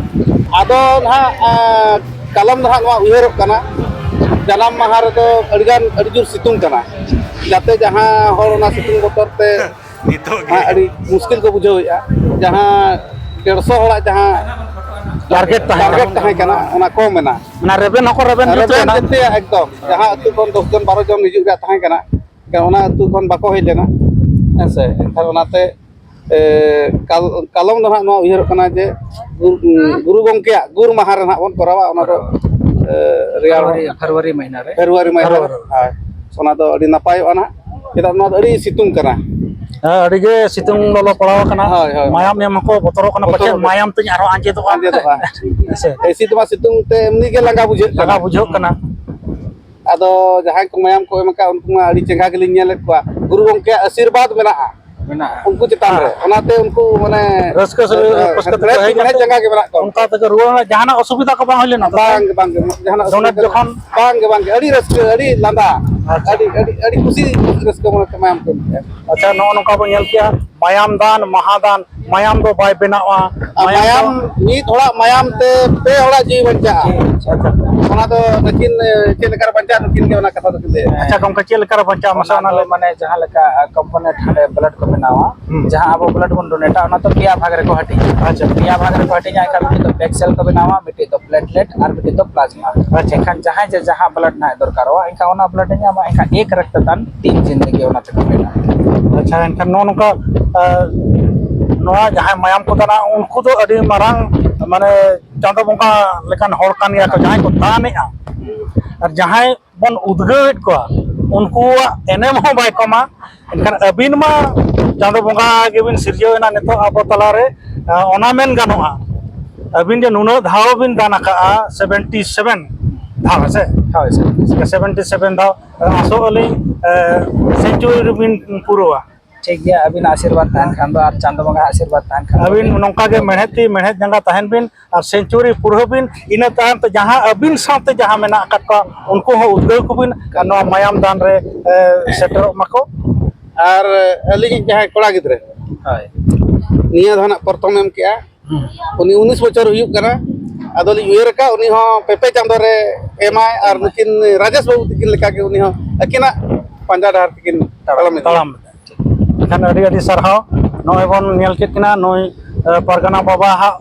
ᱟᱫᱚ ᱱᱟᱦᱟᱜ, ᱮ, ᱠᱟᱞᱚᱢ ᱫᱚ ᱱᱟᱦᱟᱜ ᱱᱚᱣᱟ ᱩᱭᱦᱟᱹᱨᱚᱜ ᱠᱟᱱᱟ, ᱡᱟᱱᱟᱢ ᱢᱟᱦᱟ ᱨᱮᱫᱚ ᱟᱹᱰᱤᱜᱟᱱ, ᱟᱹᱰᱤ ᱡᱳᱨ ᱥᱤᱛᱩᱝ ᱠᱟᱱᱟ, ᱡᱟᱛᱮ ᱡᱟᱦᱟᱸ ᱦᱚᱲ ᱚᱱᱟ ᱥᱤᱛᱩᱝ ᱵᱚᱛᱚᱨ ᱛᱮ ᱱᱤᱛᱚᱜ ᱜᱮ᱾ ᱦᱮᱸ, ᱟᱹᱰᱤ ᱢᱩᱥᱠᱤᱞ ᱠᱚ ᱵᱩᱡᱷᱟᱹᱣᱮᱫᱼᱟ᱾ ᱡᱟᱦᱟᱸ ᱰᱮᱲᱥᱚ ᱦᱚᱲᱟᱜ ᱡᱟᱦᱟᱸ ᱴᱟᱨᱜᱮᱴ ᱛᱟᱦᱮᱸ ᱠᱟᱱᱟ᱾ ᱴᱟᱨᱜᱮᱴ ᱛᱟᱦᱮᱸ ᱠᱟᱱᱟ, ᱚᱱᱟ ᱠᱚ ᱢᱮᱱᱟ᱾ ᱚᱱᱟ ᱨᱮᱵᱮᱱ ᱦᱚᱸᱠᱚ ᱨᱮᱵᱮᱱ ᱡᱩᱛ ᱨᱮᱵᱮᱱ ᱞᱮᱱᱟ᱾ ᱡᱮᱛᱮᱭᱟᱜ ᱮᱠᱫᱚᱢ, ᱡᱟᱦᱟᱸ ᱟᱹᱛᱩ ᱠᱷᱚᱱ ᱫᱚᱥ ᱡᱚᱱ ᱵᱟᱨᱚ ᱡᱚᱱ ᱦᱤᱡᱩᱜ ᱨᱮᱭᱟᱜ ᱛᱟᱦᱮᱸ ᱠᱟᱱᱟ, ᱮᱱᱠᱷᱟᱱ ᱚᱱᱟ ᱟᱹᱛᱩ ᱠᱷᱚᱱ ᱵᱟᱠᱚ ᱦᱮᱡ ᱞᱮᱱᱟ᱾ ᱦᱮᱸ ᱥᱮ? ᱮᱱᱠᱷᱟᱱ ᱚᱱᱟᱛᱮ, ᱮ, ᱠᱟᱞ-, ᱠᱟᱞᱚᱢ ᱫᱚ ᱦᱟᱸᱜ ᱱᱚᱣᱟ ᱩᱭᱦᱟᱹᱨᱚᱜ ᱠᱟᱱᱟ ᱡᱮ ᱜᱩᱨ-, ᱜᱩᱨᱩ ᱜᱚᱢᱠᱮᱭᱟᱜ ᱜᱩᱨ ᱢᱟᱦᱟ ᱨᱮ ᱦᱟᱸᱜ ᱵᱚᱱ ᱠᱚᱨᱟᱣᱟ, ᱚᱱᱟ ᱫᱚ, ᱮ, ᱨᱮᱭᱟᱲ ᱯᱷᱮᱵᱽᱨᱩᱣᱟᱨᱤ, ᱯᱷᱮᱵᱽᱨᱩᱣᱟᱨᱤ ᱢᱟᱹᱦᱱᱟᱹ ᱨᱮ᱾ ᱯᱷᱮᱵᱽᱨᱩᱣᱟᱨᱤ ᱢᱟᱹᱦᱱᱟᱹ ᱨᱮ᱾ ᱯᱷᱮᱵᱽᱨᱩᱣᱟᱨᱤ᱾ ᱦᱳᱭ᱾ ᱚᱱᱟ ᱫᱚ ᱟᱹᱰᱤ ᱱᱟᱯᱟᱭᱚᱜᱼᱟ ᱱᱟᱦᱟᱜ, ᱪᱮᱫᱟᱜ ᱱᱚᱣᱟ ᱫᱚ ᱟᱹᱰᱤ ᱥᱤᱛᱩᱝ ᱠᱟᱱᱟ᱾ ᱦᱮᱸ, ᱟᱹᱰᱤ ᱜᱮ ᱥᱤᱛᱩᱝ ᱞᱚᱞᱚ ᱯᱟᱲᱟᱣ ᱟᱠᱟᱱᱟ᱾ ᱦᱳᱭ, ᱦᱳᱭ᱾ ᱢᱟᱭᱟᱢ ᱮᱢ ᱦᱚᱸᱠᱚ ᱵᱚᱛᱚᱨᱚᱜ ᱠᱟᱱᱟ, ᱵᱚᱛᱚᱨᱚᱜ ᱯᱟᱪᱮᱫ ᱠᱟᱱᱟ᱾ ᱢᱟᱭᱟᱢ ᱛᱤᱧ ᱟᱨᱦᱚᱸ ᱟᱸᱡᱮᱫᱚᱜᱼᱟ᱾ ᱟᱸᱡᱮᱫᱚᱜᱼᱟ᱾ ᱦᱮᱸ ᱥᱮ? ᱮᱭ ᱥᱤᱛᱩᱝ ᱢᱟ ᱥᱤᱛᱩᱝ ᱛᱮ ᱮᱢᱱᱤ ᱜᱮ ᱞᱟᱸᱜᱟ ᱵᱩᱡᱷᱟᱹᱜ ᱠᱟᱱᱟ᱾ ᱞᱟᱸᱜᱟ ᱵᱩᱡᱷᱟᱹᱜ ᱠᱟᱱᱟ᱾ ᱟᱫᱚ ᱡᱟᱦᱟᱸᱭ ᱠᱚ ᱢᱟᱭᱟᱢ ᱠᱚ ᱮᱢ ᱟᱠᱟᱫ, ᱩᱱᱠᱩ ᱢᱟ ᱟᱹᱰᱤ ᱪᱮᱸᱜᱷᱟ ᱜᱮᱞᱤᱧ ᱧᱮᱞᱮᱫ ᱠᱚᱣᱟ᱾ ᱜᱩᱨᱩ ᱜᱚᱢᱠᱮᱭᱟᱜ ᱟᱥᱤᱨᱵᱟᱫᱽ ᱢᱮᱱᱟᱜᱼᱟ᱾ ᱢᱮᱱᱟᱜᱼᱟ᱾ ᱩᱱᱠᱩ ᱪᱮᱛᱟᱱ ᱨᱮ᱾ ᱦᱮᱸ᱾ ᱚᱱᱟᱛᱮ ᱩᱱᱠᱩ ᱢᱟᱱᱮ ᱨᱟᱹᱥᱠᱟᱹ ᱥᱮ ᱦᱮᱸ, ᱨᱟᱹᱥᱠᱟᱹ ᱛᱮᱠᱚ ᱢᱮᱬᱦᱮᱸ ᱦᱮᱡ ᱛᱤ ᱢᱮᱬᱦᱮᱸ ᱠᱟᱛᱮ ᱡᱟᱸᱜᱟ ᱜᱮ ᱢᱮᱱᱟᱜ ᱠᱚᱣᱟ᱾ ᱚᱱᱠᱟ ᱛᱮᱜᱮ ᱨᱩᱣᱟᱹᱲ ᱨᱮᱱᱟᱜ ᱡᱟᱦᱟᱱᱟᱜ ᱚᱥᱩᱵᱤᱫᱷᱟ ᱠᱚ ᱵᱟᱝ ᱦᱩᱭ ᱞᱮᱱᱟ ᱛᱚ? ᱵᱟᱝ ᱜᱮ, ᱵᱟᱝ ᱜᱮ, ᱡᱟᱦᱟᱱᱟᱜ ᱰᱳᱱᱮᱴ ᱚᱥᱩᱵᱤᱫᱷᱟ ᱡᱚᱠᱷᱚᱱ ᱵᱟᱝ ᱜᱮ, ᱵᱟᱝ ᱜᱮ, ᱟᱹᱰᱤ ᱨᱟᱹᱥᱠᱟᱹ, ᱟᱹᱰᱤ ᱞᱟᱸᱫᱟ, ᱟᱪᱪᱷᱟ᱾ ᱟᱹᱰᱤ, ᱟᱹᱰᱤ, ᱟᱹᱰᱤ ᱠᱩᱥᱤ ᱨᱟᱹᱥᱠᱟᱹ ᱢᱚᱱᱮ ᱛᱮ ᱢᱟᱭᱟᱢ ᱠᱚ ᱮᱢ ᱠᱮᱜᱼᱟ᱾ ᱟᱪᱪᱷᱟ, ᱱᱚᱜᱼᱚ ᱱᱚᱝᱠᱟ ᱵᱚᱱ ᱧᱮᱞ ᱠᱮᱜᱼᱟ, ᱢᱟᱭᱟᱢ ᱫᱟᱱ, ᱢᱟᱦᱟ ᱫᱟᱱ, ᱢᱟᱭᱟᱢ ᱫᱚ ᱵᱟᱭ ᱵᱮᱱᱟᱣᱟ᱾ ᱟᱨ ᱢᱟᱭᱟᱢ ᱢᱟᱭᱟᱢ, ᱫᱚ ᱢᱤᱫ ᱦᱚᱲᱟᱜ ᱢᱟᱭᱟᱢ ᱛᱮ ᱯᱮ ᱦᱚᱲᱟᱜ ᱡᱤᱣᱤ ᱵᱟᱧᱪᱟᱜᱼᱟ᱾ ᱟᱪᱪᱷᱟ᱾ ᱚᱱᱟ ᱫᱚ ᱱᱩᱠᱤᱱ, ᱮ, ᱪᱮᱫ ᱞᱮᱠᱟᱨᱮ ᱵᱟᱧᱪᱟᱜᱼᱟ, ᱱᱩᱠᱤᱱ ᱜᱮ ᱚᱱᱟ ᱠᱟᱛᱷᱟ ᱫᱚᱠᱤᱱ ᱞᱟᱹᱭᱟ᱾ ᱟᱪᱪᱷᱟ ᱜᱚᱢᱠᱮ, ᱪᱮᱫ ᱞᱮᱠᱟᱨᱮ ᱵᱟᱧᱪᱟᱜᱼᱟ, ᱢᱟᱥᱮ ᱚᱱᱟ ᱚᱱᱟ ᱫᱚ ᱞᱟᱹᱭ ᱢᱮ᱾ ᱢᱟᱱᱮ ᱡᱟᱦᱟᱸ ᱞᱮᱠᱟ, ᱟ, ᱠᱚᱢᱯᱳᱱᱮᱱᱴ ᱦᱟᱸᱰᱮ ᱵᱞᱟᱰ ᱠᱚ ᱵᱮᱱᱟᱣᱟ, ᱦᱩᱸ᱾ ᱡᱟᱦᱟᱸ ᱟᱵᱚ ᱵᱞᱟᱰ ᱵᱚᱱ ᱰᱳᱱᱮᱴᱟ, ᱚᱱᱟ ᱫᱚ ᱯᱮᱭᱟ ᱵᱷᱟᱜᱽ ᱨᱮᱠᱚ ᱦᱟᱹᱴᱤᱧᱟ᱾ ᱟᱪᱪᱷᱟ᱾ ᱯᱮᱭᱟ ᱵᱷᱟᱜᱽ ᱨᱮᱠᱚ ᱦᱟᱹᱴᱤᱧᱟ, ᱮᱱᱠᱷᱟᱱ ᱢᱤᱫᱴᱤᱡ ᱫᱚ ᱯᱮᱠᱥᱮᱞ ᱠᱚ ᱵᱮᱱᱟᱣᱟ, ᱢᱤᱫᱴᱤᱡ ᱫᱚ ᱯᱞᱮᱴᱞᱮᱴ ᱟᱨ ᱢᱤᱫᱴᱤᱡ ᱫᱚ ᱯᱞᱟᱡᱽᱢᱟ᱾ ᱟᱪᱪᱷᱟ᱾ ᱮᱱᱠᱷᱟᱱ ᱡᱟᱦᱟᱸᱭ ᱡᱮ ᱡᱟᱦᱟᱸ ᱵᱞᱟᱰ ᱱᱟᱦᱟᱜ ᱫᱚᱨᱠᱟᱨᱚᱜᱼᱟ, ᱮᱱᱠᱷᱟᱱ ᱚᱱᱟ ᱵᱞᱟᱰ ᱮ ᱧᱟᱢᱟ, ᱮᱱᱠᱷᱟᱱ ᱮᱠ ᱨᱟᱠᱛᱚᱫᱟᱱ ᱛᱤᱱ ᱡᱤᱱᱫᱮᱜᱤ ᱚᱱᱟ ᱛᱮᱠᱚ ᱢᱮᱱᱟ᱾ ᱟᱪᱪᱷᱟ, ᱮᱱᱠᱷᱟᱱ ᱱᱚᱜᱼᱚ ᱱᱚᱝᱠᱟ, ᱮ, ᱱᱚᱣᱟ ᱡᱟᱦᱟᱸᱭ ᱢᱟᱭᱟᱢ ᱠᱚ ᱫᱟᱱᱟ, ᱩᱱᱠᱩ ᱫᱚ ᱟᱹᱰᱤ ᱢᱟᱨᱟᱝ, ᱢᱟᱱᱮ, ᱪᱟᱸᱫᱚ ᱵᱚᱸᱜᱟ ᱞᱮᱠᱟᱱ ᱦᱚᱲ ᱠᱟᱱ ᱜᱮᱭᱟ ᱠᱚ, ᱡᱟᱦᱟᱸᱭ ᱠᱚ ᱫᱟᱱᱮᱜᱼᱟ᱾ ᱟᱨ ᱡᱟᱦᱟᱸᱭ ᱵᱚᱱ ᱩᱫᱽᱜᱟᱹᱣᱮᱫ ᱠᱚᱣᱟ, ᱩᱱᱠᱩᱣᱟᱜ ᱮᱱᱮᱢ ᱦᱚᱸ ᱵᱟᱭ ᱠᱚᱢᱟ᱾ ᱮᱱᱠᱷᱟᱱ ᱟᱹᱵᱤᱱ ᱢᱟ ᱪᱟᱸᱫᱚ ᱵᱚᱸᱜᱟ ᱜᱮᱵᱤᱱ ᱥᱤᱨᱡᱟᱹᱣ ᱮᱱᱟ ᱱᱤᱛᱚᱜ ᱟᱵᱚ ᱛᱟᱞᱟᱨᱮ, ᱮ, ᱚᱱᱟ ᱢᱮᱱ ᱜᱟᱱᱚᱜᱼᱟ᱾ ᱟᱹᱵᱤᱱ ᱡᱮ ᱱᱩᱱᱟᱹᱜ ᱫᱷᱟᱣ ᱵᱤᱱ ᱫᱟᱱ ᱟᱠᱟᱜᱼᱟ, ᱥᱮᱵᱷᱮᱱᱴᱤ ᱥᱮᱵᱷᱮᱱ ᱫᱷᱟᱣ, ᱦᱮᱸ ᱥᱮ? ᱦᱳᱭ, ᱥᱮᱵᱷᱮᱱᱴᱤ ᱥᱮᱵᱷᱮᱱ᱾ ᱥᱮᱵᱷᱮᱱᱴᱤ ᱥᱮᱵᱷᱮᱱ ᱫᱷᱟᱣ, ᱟᱥᱚᱜ ᱟᱹᱞᱤᱧ, ᱮ, ᱥᱮᱧᱪᱩᱨᱤ ᱨᱮᱵᱤᱱ ᱯᱩᱨᱟᱹᱣᱟ᱾ ᱴᱷᱤᱠ ᱜᱮᱭᱟ, ᱟᱹᱵᱤᱱᱟᱜ ᱟᱥᱤᱨᱵᱟᱫᱽ ᱛᱟᱦᱮᱱ ᱠᱷᱟᱱ ᱫᱚ ᱟᱨ ᱪᱟᱸᱫᱚ ᱵᱚᱸᱜᱟ ᱟᱥᱤᱨᱵᱟᱫᱽ ᱛᱟᱦᱮᱱ ᱠᱷᱟᱱ ᱫᱚ ᱟᱹᱵᱤᱱ ᱱᱚᱝᱠᱟ ᱜᱮ ᱢᱮᱬᱦᱮᱫ ᱛᱤ ᱢᱮᱬᱦᱮᱫ ᱡᱟᱸᱜᱟ ᱛᱟᱦᱮᱱ ᱵᱤᱱ ᱟᱨ ᱥᱮᱧᱪᱩᱨᱤ ᱯᱩᱨᱟᱹᱣ ᱵᱤᱱ, ᱤᱱᱟᱹ ᱛᱟᱭᱚᱢ ᱛᱮ ᱡᱟᱦᱟᱸ ᱟᱹᱵᱤᱱ ᱥᱟᱶᱛᱮ ᱡᱟᱦᱟᱸ ᱢᱮᱱᱟᱜ ᱟᱠᱟᱫ ᱠᱚᱣᱟ, ᱩᱱᱠᱩ ᱦᱚᱸ ᱩᱫᱽᱜᱟᱹᱣ ᱠᱚᱵᱤᱱ ᱟᱨ ᱱᱚᱣᱟ ᱢᱟᱭᱟᱢ ᱫᱟᱱ ᱨᱮ, ᱮ, ᱥᱮᱴᱮᱨᱚᱜ ᱢᱟᱠᱚ᱾ ᱟᱨ ᱟᱹᱞᱤᱧᱤᱡ ᱡᱟᱦᱟᱸᱭ ᱠᱚᱲᱟ ᱜᱤᱫᱽᱨᱟᱹ, ᱦᱳᱭ᱾ ᱱᱤᱭᱟᱹ ᱫᱷᱟᱣ ᱱᱟᱜ ᱯᱨᱚᱛᱷᱚᱢ ᱮᱢ ᱠᱮᱜᱼᱟ, ᱦᱩᱸ᱾ ᱩᱱᱤ ᱩᱱᱤᱥ ᱵᱚᱪᱷᱚᱨ ᱦᱩᱭᱩᱜ ᱠᱟᱱᱟ᱾ ᱟᱫᱚᱞᱤᱧ ᱩᱭᱦᱟᱹᱨ ᱟᱠᱟᱫ, ᱩᱱᱤ ᱦᱚᱸ ᱯᱮ ᱯᱮ ᱪᱟᱸᱫᱳ ᱨᱮ ᱮᱢᱟᱭ, ᱟᱨ ᱱᱩᱠᱤᱱ ᱨᱟᱡᱮᱥ ᱵᱟᱹᱵᱩ ᱛᱟᱹᱠᱤᱱ ᱞᱮᱠᱟᱜᱮ ᱩᱱᱤ ᱦᱚᱸ ᱟᱹᱠᱤᱱᱟᱜ ᱯᱟᱸᱡᱟ ᱰᱟᱦᱟᱨ ᱛᱮᱠᱤᱱ ᱛᱟᱲᱟᱢ ᱤᱫᱤᱭᱟ᱾ ᱛᱟᱲᱟᱢ᱾ ᱮᱱᱠᱷᱟᱱ ᱟᱹᱰᱤ ᱟᱹᱰᱤ ᱥᱟᱨᱦᱟᱣ᱾ ᱱᱚᱜᱼᱚᱭ ᱵᱚᱱ ᱧᱮᱞ ᱠᱮᱫ ᱠᱤᱱᱟ, ᱱᱩᱭ, ᱮ, ᱯᱟᱨᱜᱟᱱᱟ ᱵᱟᱵᱟ ᱦᱟᱜ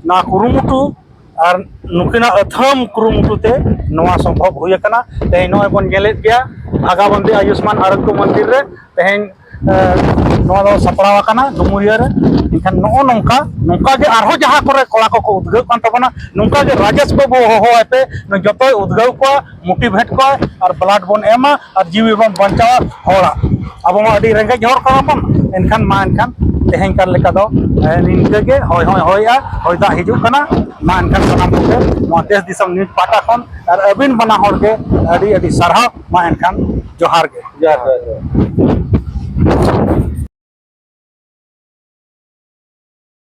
ᱱᱚᱣᱟ ᱠᱩᱨᱩᱢᱩᱴᱩ ᱟᱨ ᱱᱩᱠᱤᱱᱟᱜ ᱟᱹᱛᱷᱟᱹᱢ ᱠᱩᱨᱩᱢᱩᱴᱩ ᱛᱮ ᱱᱚᱣᱟ ᱥᱚᱢᱵᱷᱚᱵ ᱦᱩᱭ ᱟᱠᱟᱱᱟ᱾ ᱛᱮᱦᱮᱧ ᱱᱚᱜᱼᱚᱭ ᱵᱚᱱ ᱧᱮᱞᱮᱫ ᱜᱮᱭᱟ ᱵᱷᱟᱜᱟᱵᱚᱱᱫᱤ ᱟᱭᱩᱥᱢᱟᱱ ᱟᱨᱳᱜᱽᱭᱚ ᱢᱚᱱᱫᱤᱨ ᱨᱮ ᱛᱮᱦᱮᱧ, ᱮ, ᱱᱚᱣᱟ ᱫᱚ ᱥᱟᱯᱲᱟᱣ ᱟᱠᱟᱱᱟ ᱰᱩᱢᱩᱨᱤᱭᱟᱹ ᱨᱮ᱾ ᱮᱱᱠᱷᱟᱱ ᱱᱚᱜᱼᱚ ᱱᱚᱝᱠᱟ, ᱱᱚᱝᱠᱟ ᱜᱮ ᱟᱨᱦᱚᱸ ᱡᱟᱦᱟᱸ ᱠᱚᱨᱮ ᱠᱚᱲᱟ ᱠᱚᱠᱚ ᱩᱫᱽᱜᱟᱹᱣ ᱠᱟᱱ ᱛᱟᱵᱚᱱᱟ, ᱱᱚᱝᱠᱟ ᱜᱮ ᱨᱟᱡᱮᱥ ᱵᱟᱹᱵᱩ ᱦᱚᱦᱚᱣᱟᱭ ᱯᱮ, ᱱᱩᱭ ᱡᱚᱛᱚᱭ ᱩᱫᱽᱜᱟᱹᱣ ᱠᱚᱣᱟ, ᱢᱳᱴᱤᱵᱷᱮᱴ ᱠᱚᱣᱟ, ᱟᱨ ᱵᱞᱟᱰ ᱵᱚᱱ ᱮᱢᱟ ᱟᱨ ᱡᱤᱣᱤ ᱵᱚᱱ ᱵᱟᱧᱪᱟᱣᱟ ᱦᱚᱲᱟᱜ᱾ ᱟᱵᱚ ᱢᱟ ᱟᱹᱰᱤ ᱨᱮᱸᱜᱮᱡ ᱦᱚᱲ ᱠᱟᱱᱟ ᱵᱚᱱ, ᱮᱱᱠᱷᱟᱱ ᱢᱟ ᱮᱱᱠᱷᱟᱱ ᱛᱮᱦᱮᱧ ᱠᱟᱱ ᱞᱮᱠᱟ ᱫᱚ, ᱮ, ᱱᱤᱝᱠᱟᱹ ᱜᱮ ᱦᱚᱭ ᱦᱚᱭ ᱦᱚᱭᱮᱜᱼᱟ, ᱦᱚᱭ ᱫᱟᱜ ᱦᱤᱡᱩᱜ ᱠᱟᱱᱟ᱾ ᱢᱟ ᱮᱱᱠᱷᱟᱱ ᱥᱟᱱᱟᱢ ᱠᱚᱜᱮ ᱱᱚᱣᱟ ᱫᱮᱥ ᱫᱤᱥᱚᱢ ᱱᱤᱭᱩᱡᱽ ᱯᱟᱦᱴᱟ ᱠᱷᱚᱱ ᱟᱨ ᱟᱹᱵᱤᱱ ᱵᱟᱱᱟ ᱦᱚᱲ ᱜᱮ ᱟᱹᱰᱤ ᱟᱹᱰᱤ ᱥᱟᱨᱦᱟᱣ᱾ ᱢᱟ ᱮᱱᱠᱷᱟᱱ ᱡᱚᱦᱟᱨ ᱜᱮ᱾ ᱡᱚᱦᱟᱨ, ᱡᱚᱦᱟᱨ, ᱡᱚᱦᱟᱨ᱾